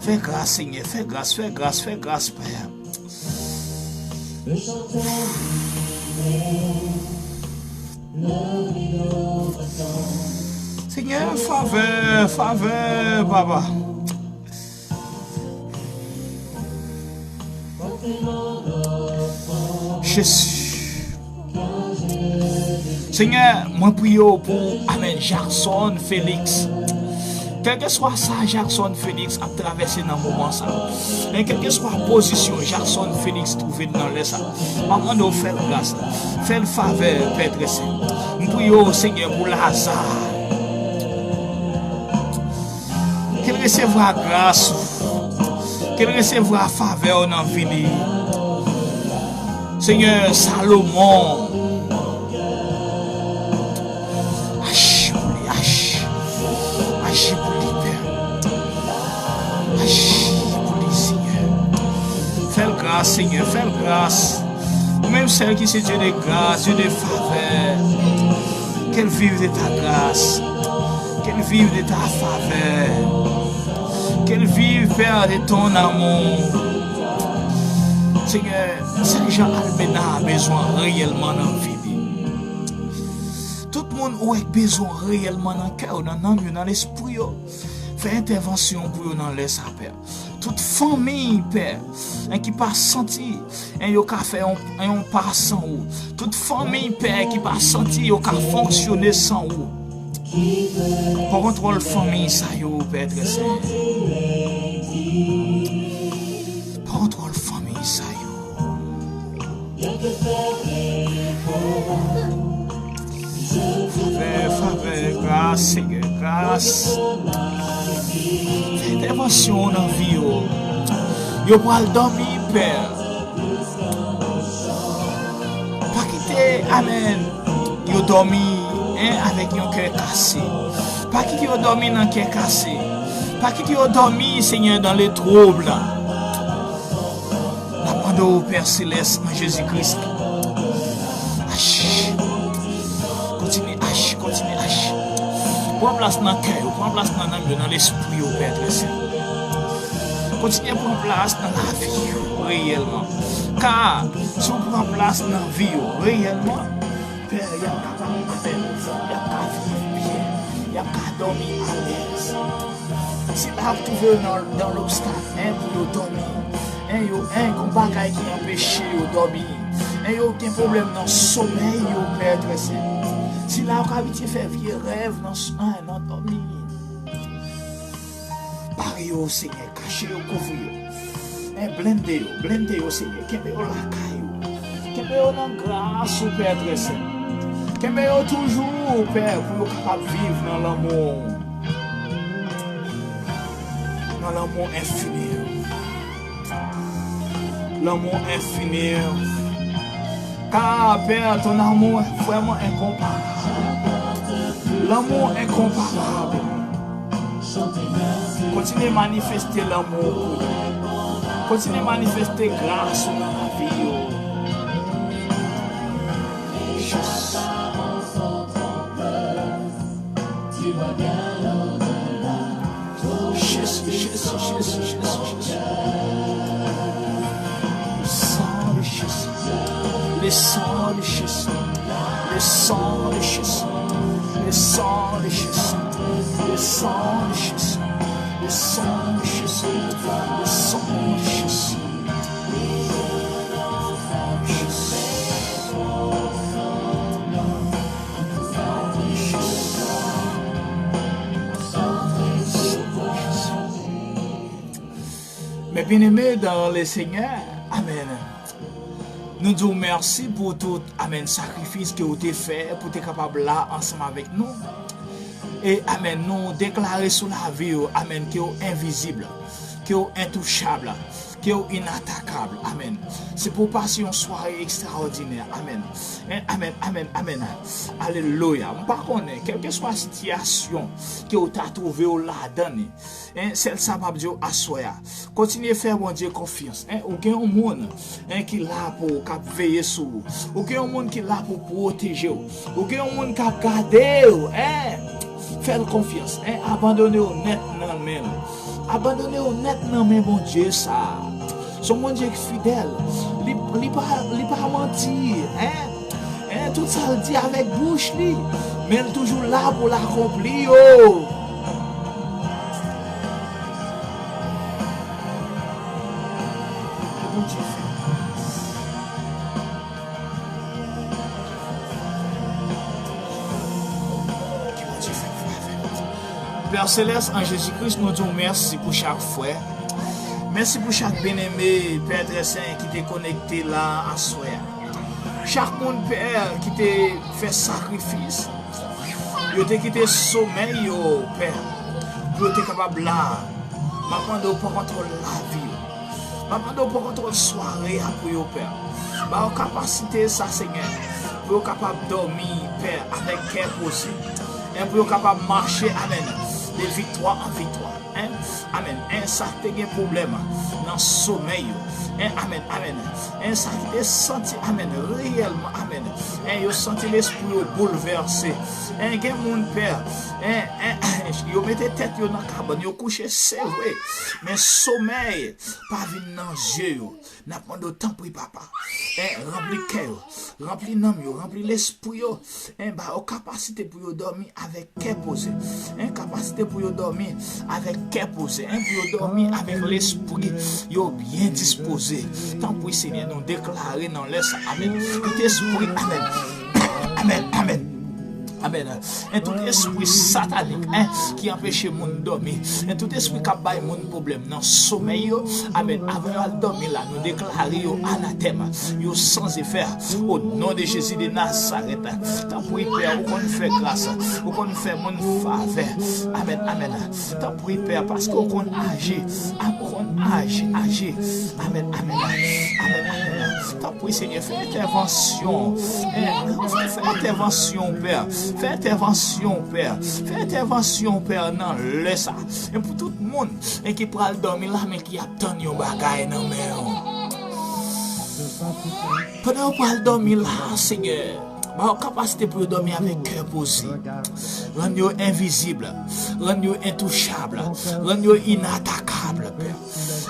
Fè gras, Senyè, fè gras, fè gras, fè gras, Pè. Senyè, favè, favè, Papa. Jezi. Senyè, mwen priye w pou, amèn, Jackson Félix. Kèlkeswa sa Jackson Félix ap travèse nan moman sa, men kèlkeswa pozisyon Jackson Félix twouve l nan lè sa, m ap mande w fè l gras, fè l favè, Pè trè sen. M priye w, Senyè, pou Laza. Ke l resevwa gras ou. Ke l resevwa favè w nan vi li. Senyè, Salomon. Aji pou li, aji. Aji pou li, Pè. Aji pou li, Senyè. Fè l gras, Senyè, fè l gras. Ou menm sèl ki se Dye de gras, Dye de favè. Ke l viv de ta gras. Ke l viv de ta favè. Ke l viv, Pè, de ton amour. Senyè, sèl jan Almena bezwen reyèlman nan vi li. Tout Moun ou wè k bezwen w reyèlman nan kè yo, nan nanm yo, nan lespri yo. Fè entèvansyon pou yo nan lè sa, Pè. Tout fanmi, Pè, en, ki pa santi, en, yo ka fè yon, en, yon pa san ou. Tout fanmi, Pè, ki pa santi yo ka fonksyone san ou. Pran kontwòl fanmi sa yo, Pè trè sen. Pran kontwòl fanmi sa yo. Favè, favè, gras, Senyè, gras. Fè entèvansyon nan vi yo. Yo pral dòmi, Pè. Pa kite, amèn, yo dòmi, en, avèk yon kè kase. Pa kite yo dòmi nan kè kase. Pa kite yo dòmi, Senyè, dans le trouble. N ap mande w, Pè Selès, an Jezi Kris. Ach. Kontinye ach, kontinye ach. Pran plas nan kè yo, pran plas nan nanm yo, nan lespri yo, Pè trè sen. Kontinye pran plas nan lavi yo, reyèlman. Ka, si w pran plas nan vi yo, reyèlman, Pè, y ap kapab, amèn, y ap ka viv byen, y ap ka dòmi alèz. Sila yo k twouve yo nan, nan lobstak, en, pou yo dòmi, en, yo, en, gon bagay ki anpeche yo dòmi, en, yo gen pwoblèm nan somèy yo, Pè trè sen. Sila yo k abitye fè vye rèv nan s-, en, nan dòmi. Pare yo, Senyè, kache yo, kouvri yo. En, blende yo, blende yo, Senyè. Kenbe yo lakay ou. Kenbe yo nan gras ou, Pè trè sen. Kenbe yo toujou, Pè, pou yo kapab viv nan lanmou. Nan lanmou enfini. Lanmou enfini. Car, Père, ton amour est vraiment incomparable. Lanmou enkonparab. Kontinye manifeste lanmou ou pou yo. Kontinye manifeste gras ou nan lavi yo. Jis. Jezi, Jezi, Jezi, Jezi, Jezi. Le sang de Jésus. Le sang de Jésus. Le sang de Jésus. Le sang de Jésus. Le sang de Jésus. Le sang de Jésus. Le sang de Jésus. Mes bien-aimés dans le Seigneur, amèn. Nou di w mèsi pou tout, amèn, sakrifis ke w te fè pou te kapab la ansanm avèk nou. E, amèn, nou deklare sou lavi w, amèn, ke w envizib, ke w entouchab, ke w inatakab. Amèn. Se pou w pase yon sware ekstraòdinè. Amèn. En, amèn, amèn, amèn. Alelouya. M pa konnen, kèlkeswa sitiyasyon ke w ta twouve w ladan li, en, sèl sa m ap di w aswè a. Kontinye fè Bondye konfyans. En, ou gen yon moun, en, ki la pou ou, k ap veye sou ou. Ou gen yon moun ki la pou pwoteje w. Ou gen yon moun k ap gade w. En, fè l konfyans. En, abandone w nèt nan men l. Abandone w nèt nan men Bondye sa a. Se yon Bondye ki fidèl. Li, li pa, li pa manti. En, en, tout sa l di avèk bouch li, men l toujou la pou l akonpli yo. Ke Bondye fè gras. Ke Bondye fè favè. Pè Selès, an Jezi Kris, nou di w mèsi pou chak frè. Mèsi pou chak byeneme, Pè trè sen, ki te konekte la aswè a. Chak moun, Pè, ki te fè sakrifis. Yo te kite somèy yo, Pè, pou yo te kapab la. M ap mande w pran kontwòl lavi yo. M ap mande w pran kontwòl sware a pou yo, Pè. Ba yo kapasite sa, Senyè, pou yo kapab dòmi, Pè, avèk kè poze. E pou yo kapab mache, amèn, de viktwa an viktwa. En, amèn. En, sa ki te gen pwoblèm nan somèy yo. En, amèn, amèn. En, sa ki te santi, amèn, reyèlman, amèn. En, yo santi lespri yo boulvèse. En, gen moun, Pè, en, en, yo mete tèt yo nan kabann, yo kouche, se vre. Men somèy pa vin nan zye yo. N ap mande w, tanpri, Papa. En, ranpli kè yo. Ranpli nanm yo, ranpli lespri yo. Hein, ba yo kapasite pou yo dòmi avèk kè poze. Hein, kapasite pou yo dòmi avèk kè poze. Hein, pou yo dòmi avèk lespri yo byen dispoze. Tanpri, Senyè, nou deklare nan lè sa. Amèn. Tout espri, amèn. Amèn, amèn. Amèn. E tout espri satanik, hein, ki anpeche moun dòmi, e tout espri k ap bay moun pwoblèm nan somèy yo, amèn, avan yo al dòmi la, nou deklare yo anatèm, yo san efè, o non de Jezi de Nazarèt. Tanpri, Pè, ou konn fè gras, ou konn fè moun favè. Amèn, amèn. Tanpri, Pè, paske ou konn aji, ou konn aji, aji. Amèn, amèn. Amèn, amèn. Tanpri, Senyè, fè entèvansyon. Eh, fè, fè entèvansyon, Pè. Fè entèvansyon, Pè. Fè entèvansyon, Pè, nan lè sa. E pou tout moun, eh, ki pral dòmi la, men ki ap tann yon bagay nan men w. Pandan yo pral dòmi la, Senyè, ba yo kapasite pou yo dòmi avèk kè poze. Rann yo envizib. Rann yo entouchab. Rann yo inatakab, Pè.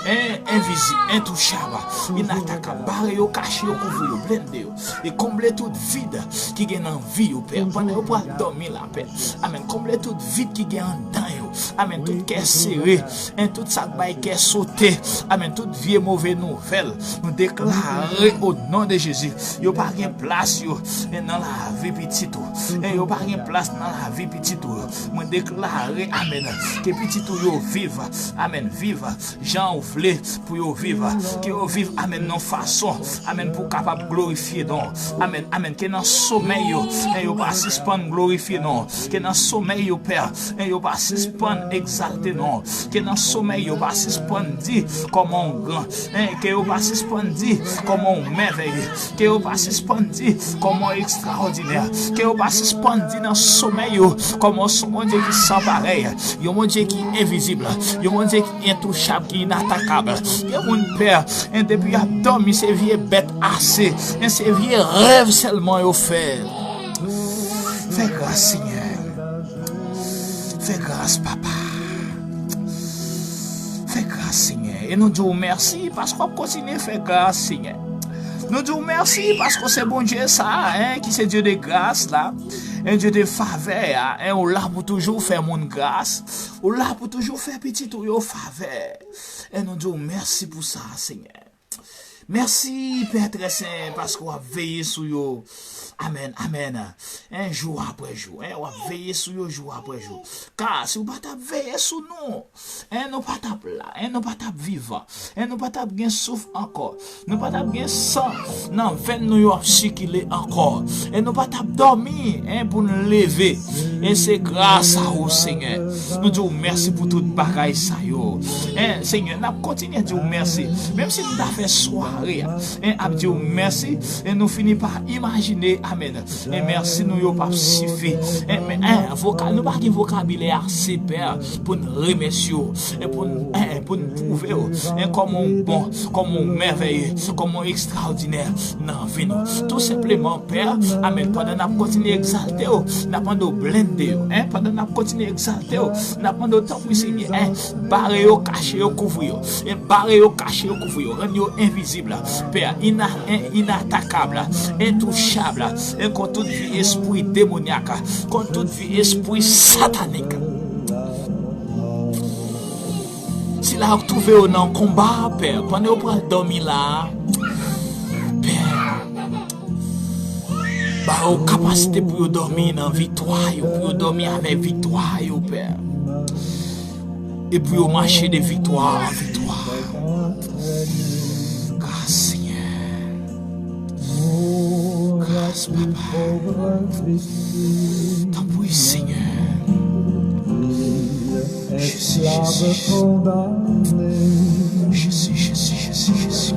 En, envizib, entouchab, inatakab. Bare yo, kache yo, kouvri yo, blende yo. E konble tout vid ki gen nan vi yo, Pè. Pandan yo pral dòmi la, Pè. Amèn. Konble tout vid ki gen anndan yo. Amèn. Tout kè sere. En, tout sa k bay kè sote. Amèn. Tout vye move nouvèl. Nou deklare o non de Jezi. Yo pa gen plas yo, en, nan lavi pitit ou. En, yo pa gen plas nan lavi pitit ou. Mwen deklare, amèn, ke pitit ou yo viv. Amèn. Viv jan ou vle pou yo viv. Ke yo viv, amèn, nan fason, amèn, pou kapab glorifye non. Amèn, amèn. Ke nan somèy yo, en, yo pa sispann glorifye non. Ke nan somèy yo, Pè, en, yo pa sispann egzalte non. Ke nan somèy yo pa sispann di kòman w gran. En, ke yo pa sispann di kòman w mèvèye. Ke yo pa sispann di kòman w ekstraòdinè. Ke yo pa sispann di nan somèy yo kòman w se yon Bondye ki san parèy. Yon Bondye ki envizib. Yon Bondye ki entouchab, ki inatakab. Gen moun, Pè, en, depi y ap dòmi, se vye bèt ase. En, se vye rèv sèlman yo fè. Fè gras, Senyè. Fè gras, Papa. Fè gras, Senyè. E nou di w mèsi paske w ap kontinye fè gras, Senyè. Nou di w mèsi paske w se Bondye sa a, en, ki se Dye de gras la, en, Dye de favè a, en, ou la pou toujou fè moun gras, ou la pou toujou fè pitit ou yo favè. E nou di w mèsi pou sa, Senyè. Mèsi, Pè trè sen, paske w ap veye sou yo. Amèn, amèn. En, jou apre jou, en, w ap veye sou yo jou apre jou. Ka si w pa t ap veye sou nou, en, nou pa t ap la, en, nou pa t ap vivan, en, nou pa t ap gen souf ankò, nou pa t ap gen san nan venn nou yo ap sikile ankò, en, nou pa t ap dòmi, en, pou n leve. E se gras a ou, Senyè. Nou di w mèsi pou tout bagay sa yo. En, Senyè, n ap kontinye di w mèsi. Menm si nou ta fè sware a, en, ap di w mèsi, e nou fini pa imajine, amèn, e mèsi nou yo p ap sifi. En, men, en, voka-, nou pa gen vokabilè ase, Pè, pou n remèsye w, e pou n, en, pou n pwouve w, en, kòman w bon, kòman w mèvèye, kòman w ekstraòdinè nan vi nou. Tou senpleman, Pè, amèn, pandan n ap kontinye egzalte w, n ap mande w blende yo, en, pandan n ap kontinye egzalte w, n ap mande w, tanpri, Senyè, en, bare yo, kache yo, kouvri yo, en, bare yo, kache yo, kouvri yo, rann yo envizib, Pè, ina-, en, inatakab, entouchab, en, kont tout vye espri demonyak, kont tout vye espri satanik. Sila yo k twouve yo nan konba, Pè, pandan yo pral dòmi la, Pè, ba yo kapasite pou yo dòmi nan viktwa yo, pou yo dòmi avèk viktwa yo, Pè. E pou yo mache de viktwa an viktwa. Gras, Senyè. Gras, Papa. Tanpri, Senyè. Jezi, Jezi, Jezi. Jezi, Jezi, Jezi, Jezi.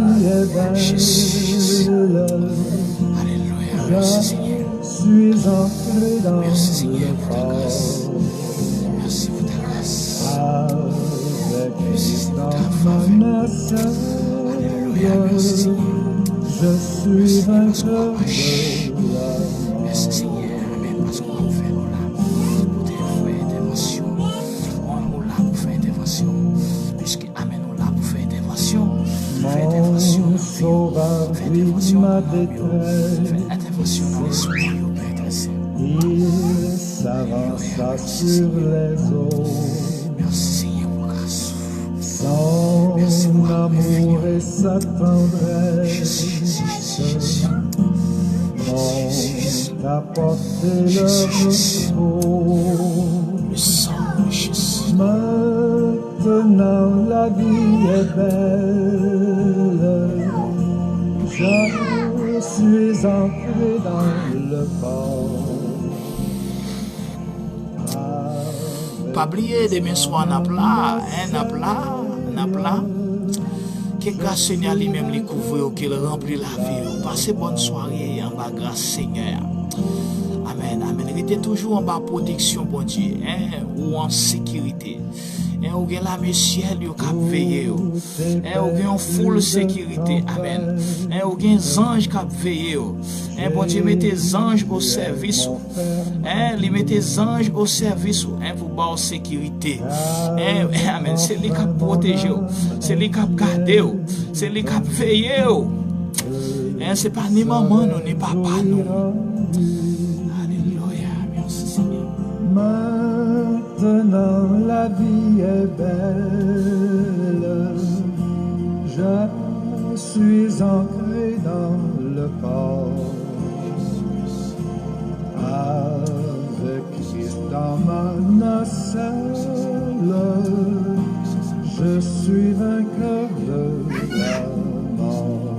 Jezi, Jezi. Jezi, Jezi. Alelouya. Mèsi, Senyè. Mèsi, Senyè, pou ta gras. Mèsi pou ta gras. Mèsi pou ta favè. Alelouya, mèsi, Senyè. Mèsi, Senyè, paske w ap aji. Mèsi, Senyè, amèn, paske w ap fè, ou la pou te fè entèvansyon. Ou la pou fè entèvansyon. Piske, amèn, ou la pou fè entèvansyon. Fè entèvansyon. Fè entèvansyon nan vi yo. Fè entèvansyon nan lespri yo, Pè Etènèl. Il s'avança sur les eaux. Mèsi, Senyè, pou gras ou. Son amour et sa tendresse m'ont apporté le repos. Maintenant la vie est belle, je suis entré dans le port. Pa bliye, demen swa n ap la, en, n ap la, n ap la. Ke gras Senyè a li menm li kouvri w, ke l ranpli lavi w. Pase bòn sware anba gras Senyè a. Amèn, amèn. Rete toujou anba pwoteksyon Bondye, en, ou an sekirite. En, ou gen lame syèl yo k ap veye w. En, ou gen yon foul sekirite. Amèn. En, ou gen zanj k ap veye w. En, Bondye mete zanj o sèvis ou. En, li mete zanj o sèvis ou, en, pou ba w sekirite. En, amèn. Se li k ap pwoteje w. Se li k ap gade w. Se li k ap veye w. En, se pa ni manman nou, ni papa nou. Alelouya. Mèsi, Senyè. Maintenant la vie est belle, je suis entré dans le port. Avec Christ dans ma nacelle, je suis vainqueur de la mort.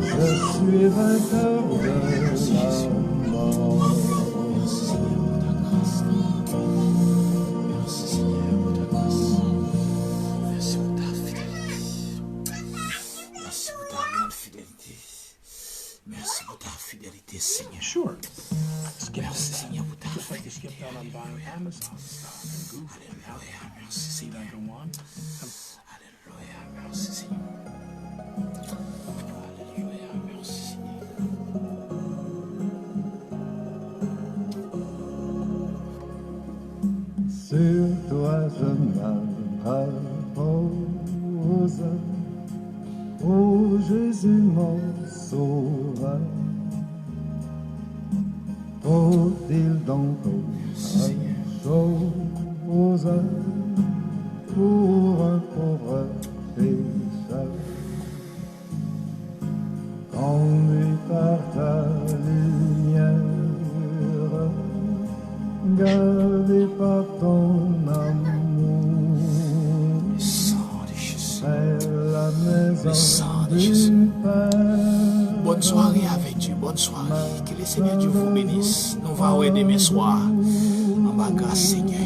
Je suis vainqueur de la mort. Mèsi, Senyè, pou ta gras. Mèsi, Senyè, pou ta gras. Mèsi pou ta fidelite. Mèsi pou ta gran fidelite. Mèsi pou ta fidelite, Senyè. Mèsi, Senyè, pou ta fidelite. Alelouya, mèsi, Senyè. Alelouya, mèsi, Senyè. Alelouya, mèsi, Senyè. Sur toi je me repose, ô Jésus mon sauveur. Faut-il donc autre chose pour un pauvre pécheur ? Conduit par ta lumière, guidé par ton amour, vers la maison du Père. Bonne soirée avec Dieu, bonne soirée. Que le Seigneur Dieu vous bénisse. Nou va wè demen swa. Anba gras Senyè.